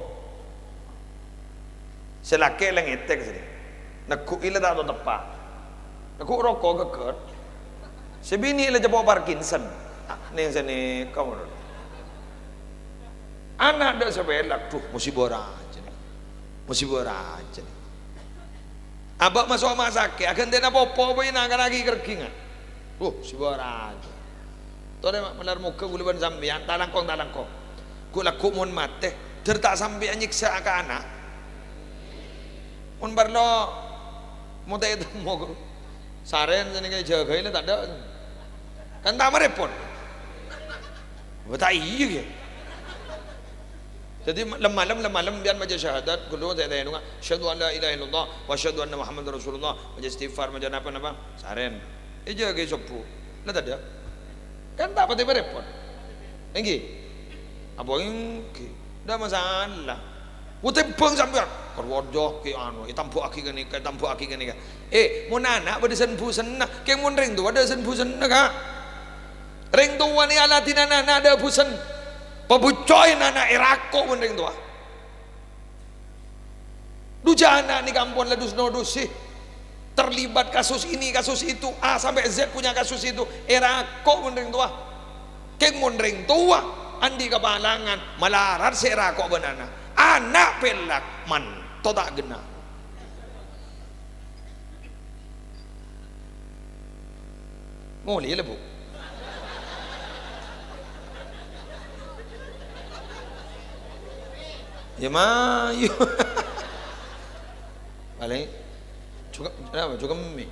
Sè lakè' la ngètèk sè nèka. Negghu'i la ta' tao teppa'. Negghu' roko' ghâgghâr. Sè binè' la cepo' Parkinson. Ah, nèng sè nèka mon. Ana' dâ' sapè la, duh, mosiba rajâ nèka. Mosiba rajâ nèka. Abâ' maso' ma' sakè', aghântèna popo bhâi na' karaghi kerghingan. Duh, mosiba rajâ. Torè, Ma', malar moghâ ghulâ bân sampèyan, talangkong-talangkong. Ghu'-lagghu' mon matè, dhâr ta' sampè' anyèksa ka ana'. Mon parlo, motè'è temmo, ghu. Sarèn sè nèka èjâgâi la tadâ'. Kan ta' marèpot. Bâ ta' iyâ, ghi. Dhâddhi, lem-malem, lem-malem, sampèyan maca syahadat, ghulâ sè ètènonga, "Asyhadu an la ilaha illallah, wa asyhadu anna Muhammadar Rasulullah," maca istighfar, maca napa-napa, sarèn. Èjâgâi sobbhu. La tadâ'. Kan ta' patè marèpot. Èngghi? Apa èngghi? Ndak masalah. Wah, tèmbhâng sampèyan. Keluarga kè anu, ètambâ'aghi ghânèka, ètambâ'aghi ghânèka. Eh, mon ana' bâdâ sen-bhusenna, kèng mon rèng towa bâdâ sen-bhusenna, Ka'. Rèng towa nè aladhinana ana' bâdâ bhusen. Pabhucco'è ana' èrako' bân rèng towa. Dujâ ana' nèka ampon la dus-nodusè. Terlibat kasus ini, kasus itu, A sampai Z punya kasus itu. Èrako' bân rèng towa. Kèng mon rèng towa andi' kapalangan, malarat sè èrako' bân ana'. Ana' pèlak, manto ta' ghenna. Molè la, Bu. Ya mayu. Palèng jhughâ-, napa, jhughâ' mè'.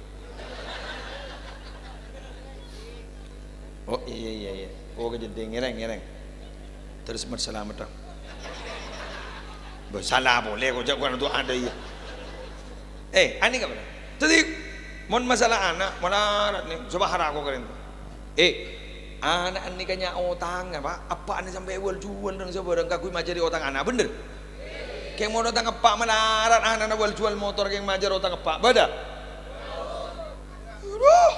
Oh, iyâ, iyâ, iyâ. Oh, kajeddhing, ngèrèng, ngèrèng. Terros mat salamet, dong. Bâh, sala polè, kok jhâ' kurang du'a, iyâ. Eh, anèka bâ'na. Dhâddhi, mon masalah ana', malarat nè, sabâhâra kok karèn. Eh, ana' anèka nya' otang, apa? Eppa'na sampè' wal-juwal neng sabârâng kaangghuy majâri otang ana', bhender? Kèng mon otang eppa' malarat, ana'na wal-juwal motor kèng majâr otang eppa', bâdâ? Aduh.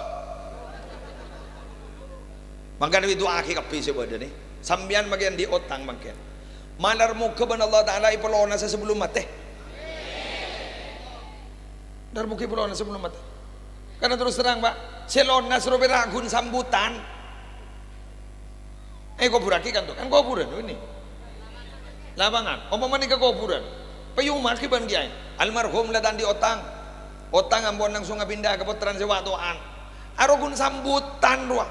Mangkana èdu'aaghi kabbhi sè bâdâ nè. Sampèyan makè andi' otang mangkèn. Malar moghâ bân Allah Ta'ala èpalonasa sabellun matè. Malar moghâ èpalonasa sabellun matè. Karna terros terrang, Pak, sè lonas ro pèra' ghun sambutan. Èkobhurraghi kanto, kan kobhurân, ini. Lapangan, ompama nèka kobhurân. Pèyoma'aghi bân kèyaè. Almarhum la ta' andi' otang. Otang ampon langsung apinda ka pottrana sè wa'-towa'an. Aro ghun sambutan rowa.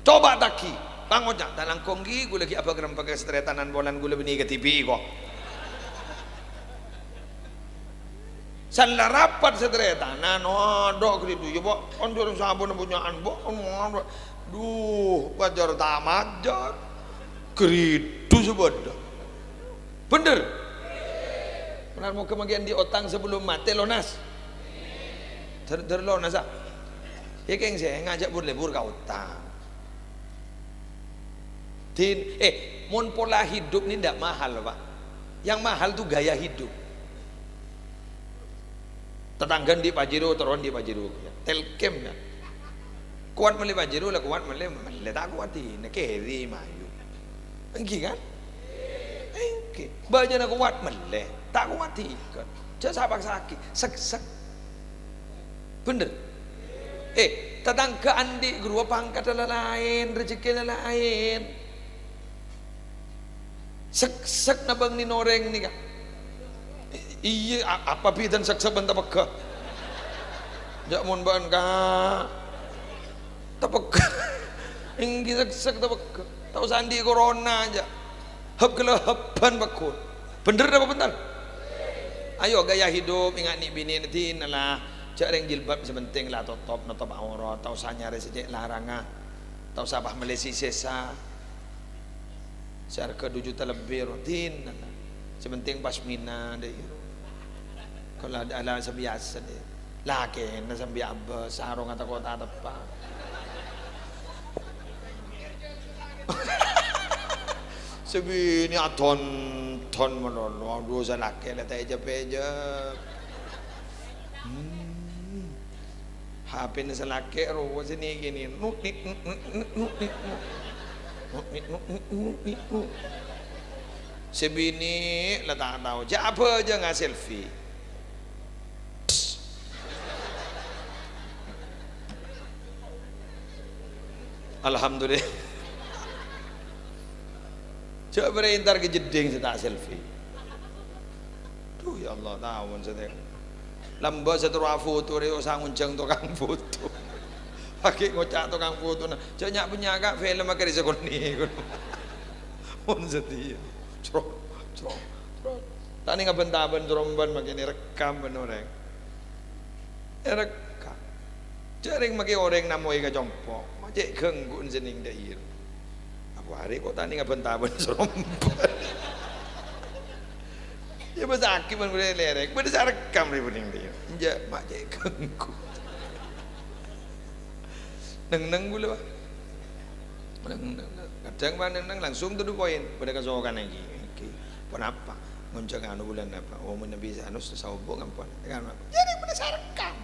Coba taghi. Pangoca', "Ta' langkong ghi, ghulâ ghi' abâk-rembâk ka sataretanan polana ghulâ bânnè ka T V ko." San la rapat sataretanan, adhu, ghâridhu, yâ, Pak, kan jhârâng sabâna bânnya'an, Pak, kan adhu. Dhu, pajhâr ta' majâr. Ghâridhu sè bâdâ. Bhender? Malar moghâ mangkèn andi' otang sabellun matè lonas. Dhâr-, dhâr lonas, ah. Yâ, kèng sè ngajhâk bur-lebur ka otang. Din, eh, mon pola hidup ni ndak mahal, Pak. Yang mahal tuh gaya hidup. Tatangghâ andi' Pajero, terro andi' Pajero. Telkem, ya. Kowat mellè Pajero, la kowat mellè, mellè ta' kowat dinah, kèrè mayu. Èngghi, kan? Èngghi. Bâjâna kowat mellè, ta' kowat dinah. Jhâ' sa-paksa'aghi, sek-sek. Bhender? Eh, tatangghâ andi' ghâruwa pangkaddhâ la laèn, rejhekkèna la laèn. Sek-sek nabâng nèng orèng nèka. Iyâ, a-, apa bhidhâna sek-sek bân tapegghâ? Jhâ' mon bâ'na ka tapegghâ. Èngghi sek-sek tapegghâ. Ta' osa andi' korona jhâ'. Hep-ghâlâheppan pagghun. Bhender napa bhunten? Ayo, gaya hidup, ènga' nè'-binè'na dinah la. Jhâ' rèng jilbab sè pentèng la totop, notop aurat. Ta' osa nyarè sè cè' larangnga. Ta' osa pas mellè sè sèsa. Sè arghâ du juta lebbi ro, dinah. Sè pentèng pasmina, dâ' iyâ. Kalau ada ala sè biyasa, dâ'. Lakèna sè bi' abâ', sarongnga tako' ta' teppa'. Sè binè' aton-ton malolo, adhu, sè lakè' la ta' èjhâp-èjhâp. Hmm. H P-na sè lakè' rowa sè nèkènè. Nuk, nik, nuk, nuk, nuk, nuk, nik, nuk. Nuk, nik, nuk, nuk, nuk, nik, nuk. Sè binè' la ta' tao. Jhâ' abhâjânga selfie. Psst. Alhamdulillah. Jhâ' bârâ' entar ka jeddhing sè ta' selfie. Dhu, ya Allah, tao mon satèya. Lambâ' sè terro afoto rè osa ngonjhâng tokang foto. Paghi' ngoca' tokang fotona. Jhâ' nya'-bânnya' ka' film akhèr sakonè'. Mon satèya. Crok, crok, crok. Ta' nèng abân-tabân cromban makènè rekkam bân orèng. Èrekkam. Jhâ' rèng makè orèng namoy ka compo', ma' cè' ghângghu'na sè nèng dâ' iyâ. Apa arè kok ta' nèng abân-tabân sarompa. Yâ, bâsaghi bân ghulâ lèrèk, bâdâ sè arekkam rè bânnè dâ' iyâ. Enjâ', ma' cè' ghângghu. Neng-neng ghulâ, Pak. Neng-, neng-, kadhâng, Pak, neng-neng langsung to the point. Bâdâ kasokan èngghi, èngghi. Ponapa? Ngonjhâng anu bulân apa? Oh, mon bisa anu saobung ampon. Kan apa? Jârèya bâdâ sè arekkam.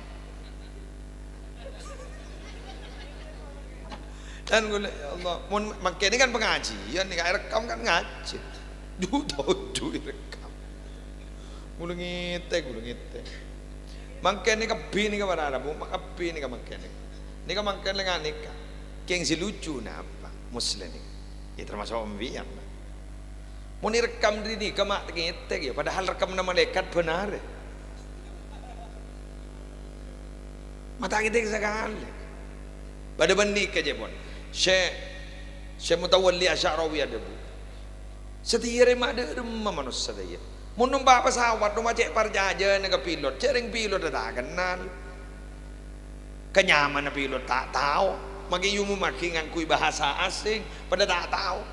Kan ghulâ, ya Allah, mon mangkènè kan pangajiân, nèka èrekkam kan ngajhi. Ju-, toju' èrekkam. Ghulâ ngètè, ghulâ ngètè. Mangkènè kabbhi nèka para rabu, kabbhi nèka mangkènè. Nèka mangkènè la nganèka. Kèng sè lucu napa? Muslim nèka. Ya, termasuk ombiyan. Mon èrekkam dâri nèka ma' ngètè, ya, padahal rekkamma malaèkat bhender. Ma' ta' ngètè sakalè. Padâ bân nèka, jhâ' pon. Syekh, Syekh Mutawalli Asy'arawi adhâbu. Satèya rèma dâ' remma manossa satèya. Mon nompa' pesawat, nompa' cè' parcajâna ka pilot, jhâ' rèng pilot ta' kennal. Kanyamana pilot ta' tao. Makè èomommaghi ngangghuy bahasa asing, padâ ta' tao.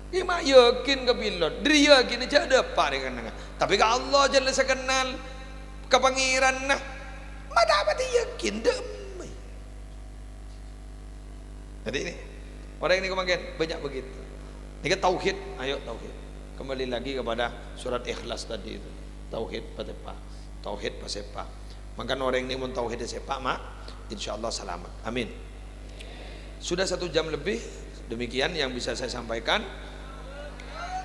Rèma yakin ka pilot, dhâri yakinna jhâ' dâpa' rèng kennengnga. Tapè ka Allah jhâ' la sakennal, ka Pangèranna, ma' ta' patè yakin, dâ' emma. Jadi ini, orang ini kemarin banyak begitu. Ini kan tauhid, ayo tauhid. Kembali lagi kepada surat Ikhlas tadi itu. Tauhid patepa, tauhid pasepa. Mangkana orang ini mun tauhid sepa, ma, insyaallah selamat. Amin. Sudah satu jam lebih, demikian yang bisa saya sampaikan.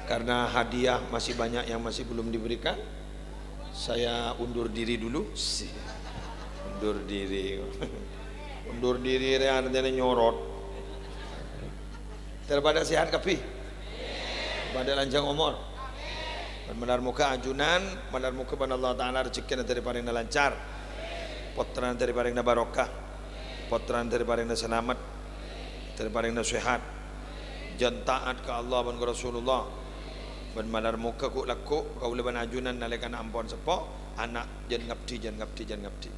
Karena hadiah masih banyak yang masih belum diberikan, saya undur diri dulu. Undur diri. Undur diri rè artèna nyorot. Dâri padâ sehat kabbhi. Padâ lanjhâng omor. Bân malar moghâ ajunan, malar moghâ bân Allah Ta'ala rejekkèna dâri parèngna lancar. Pottrana dâri parèngna barokah. Pottrana dâri parèngna salamet. Dâri parèngna sehat. Jân taat ka Allah bân ka Rasulullah. Bân malar moghâ ghu'-lagghu' kaulâ bân ajunan nalèkana ampon seppo, ana' jân ngabdi, jân ngabdi, jân ngabdi.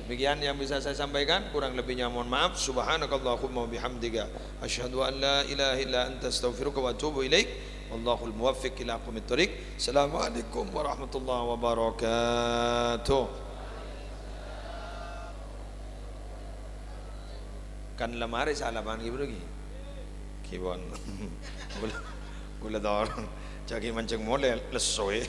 Demikian yang bisa saya sampaikan, kurang lebihnya mohon maaf. Subhanakallahumma wa bihamdika, asyhadu an la ilaha illa anta, astaghfiruka wa atubu ilaik. Wallahul muwaffiq ila aqwamit thoriq. Assalamualaikum warahmatullahi wabarakatuh. Kan la marè salaman ghi, Bro, ghi. Ghi pon. Ghulâ, ghulâ tor. Jhâ' ghi' manjheng molè, lesso, è.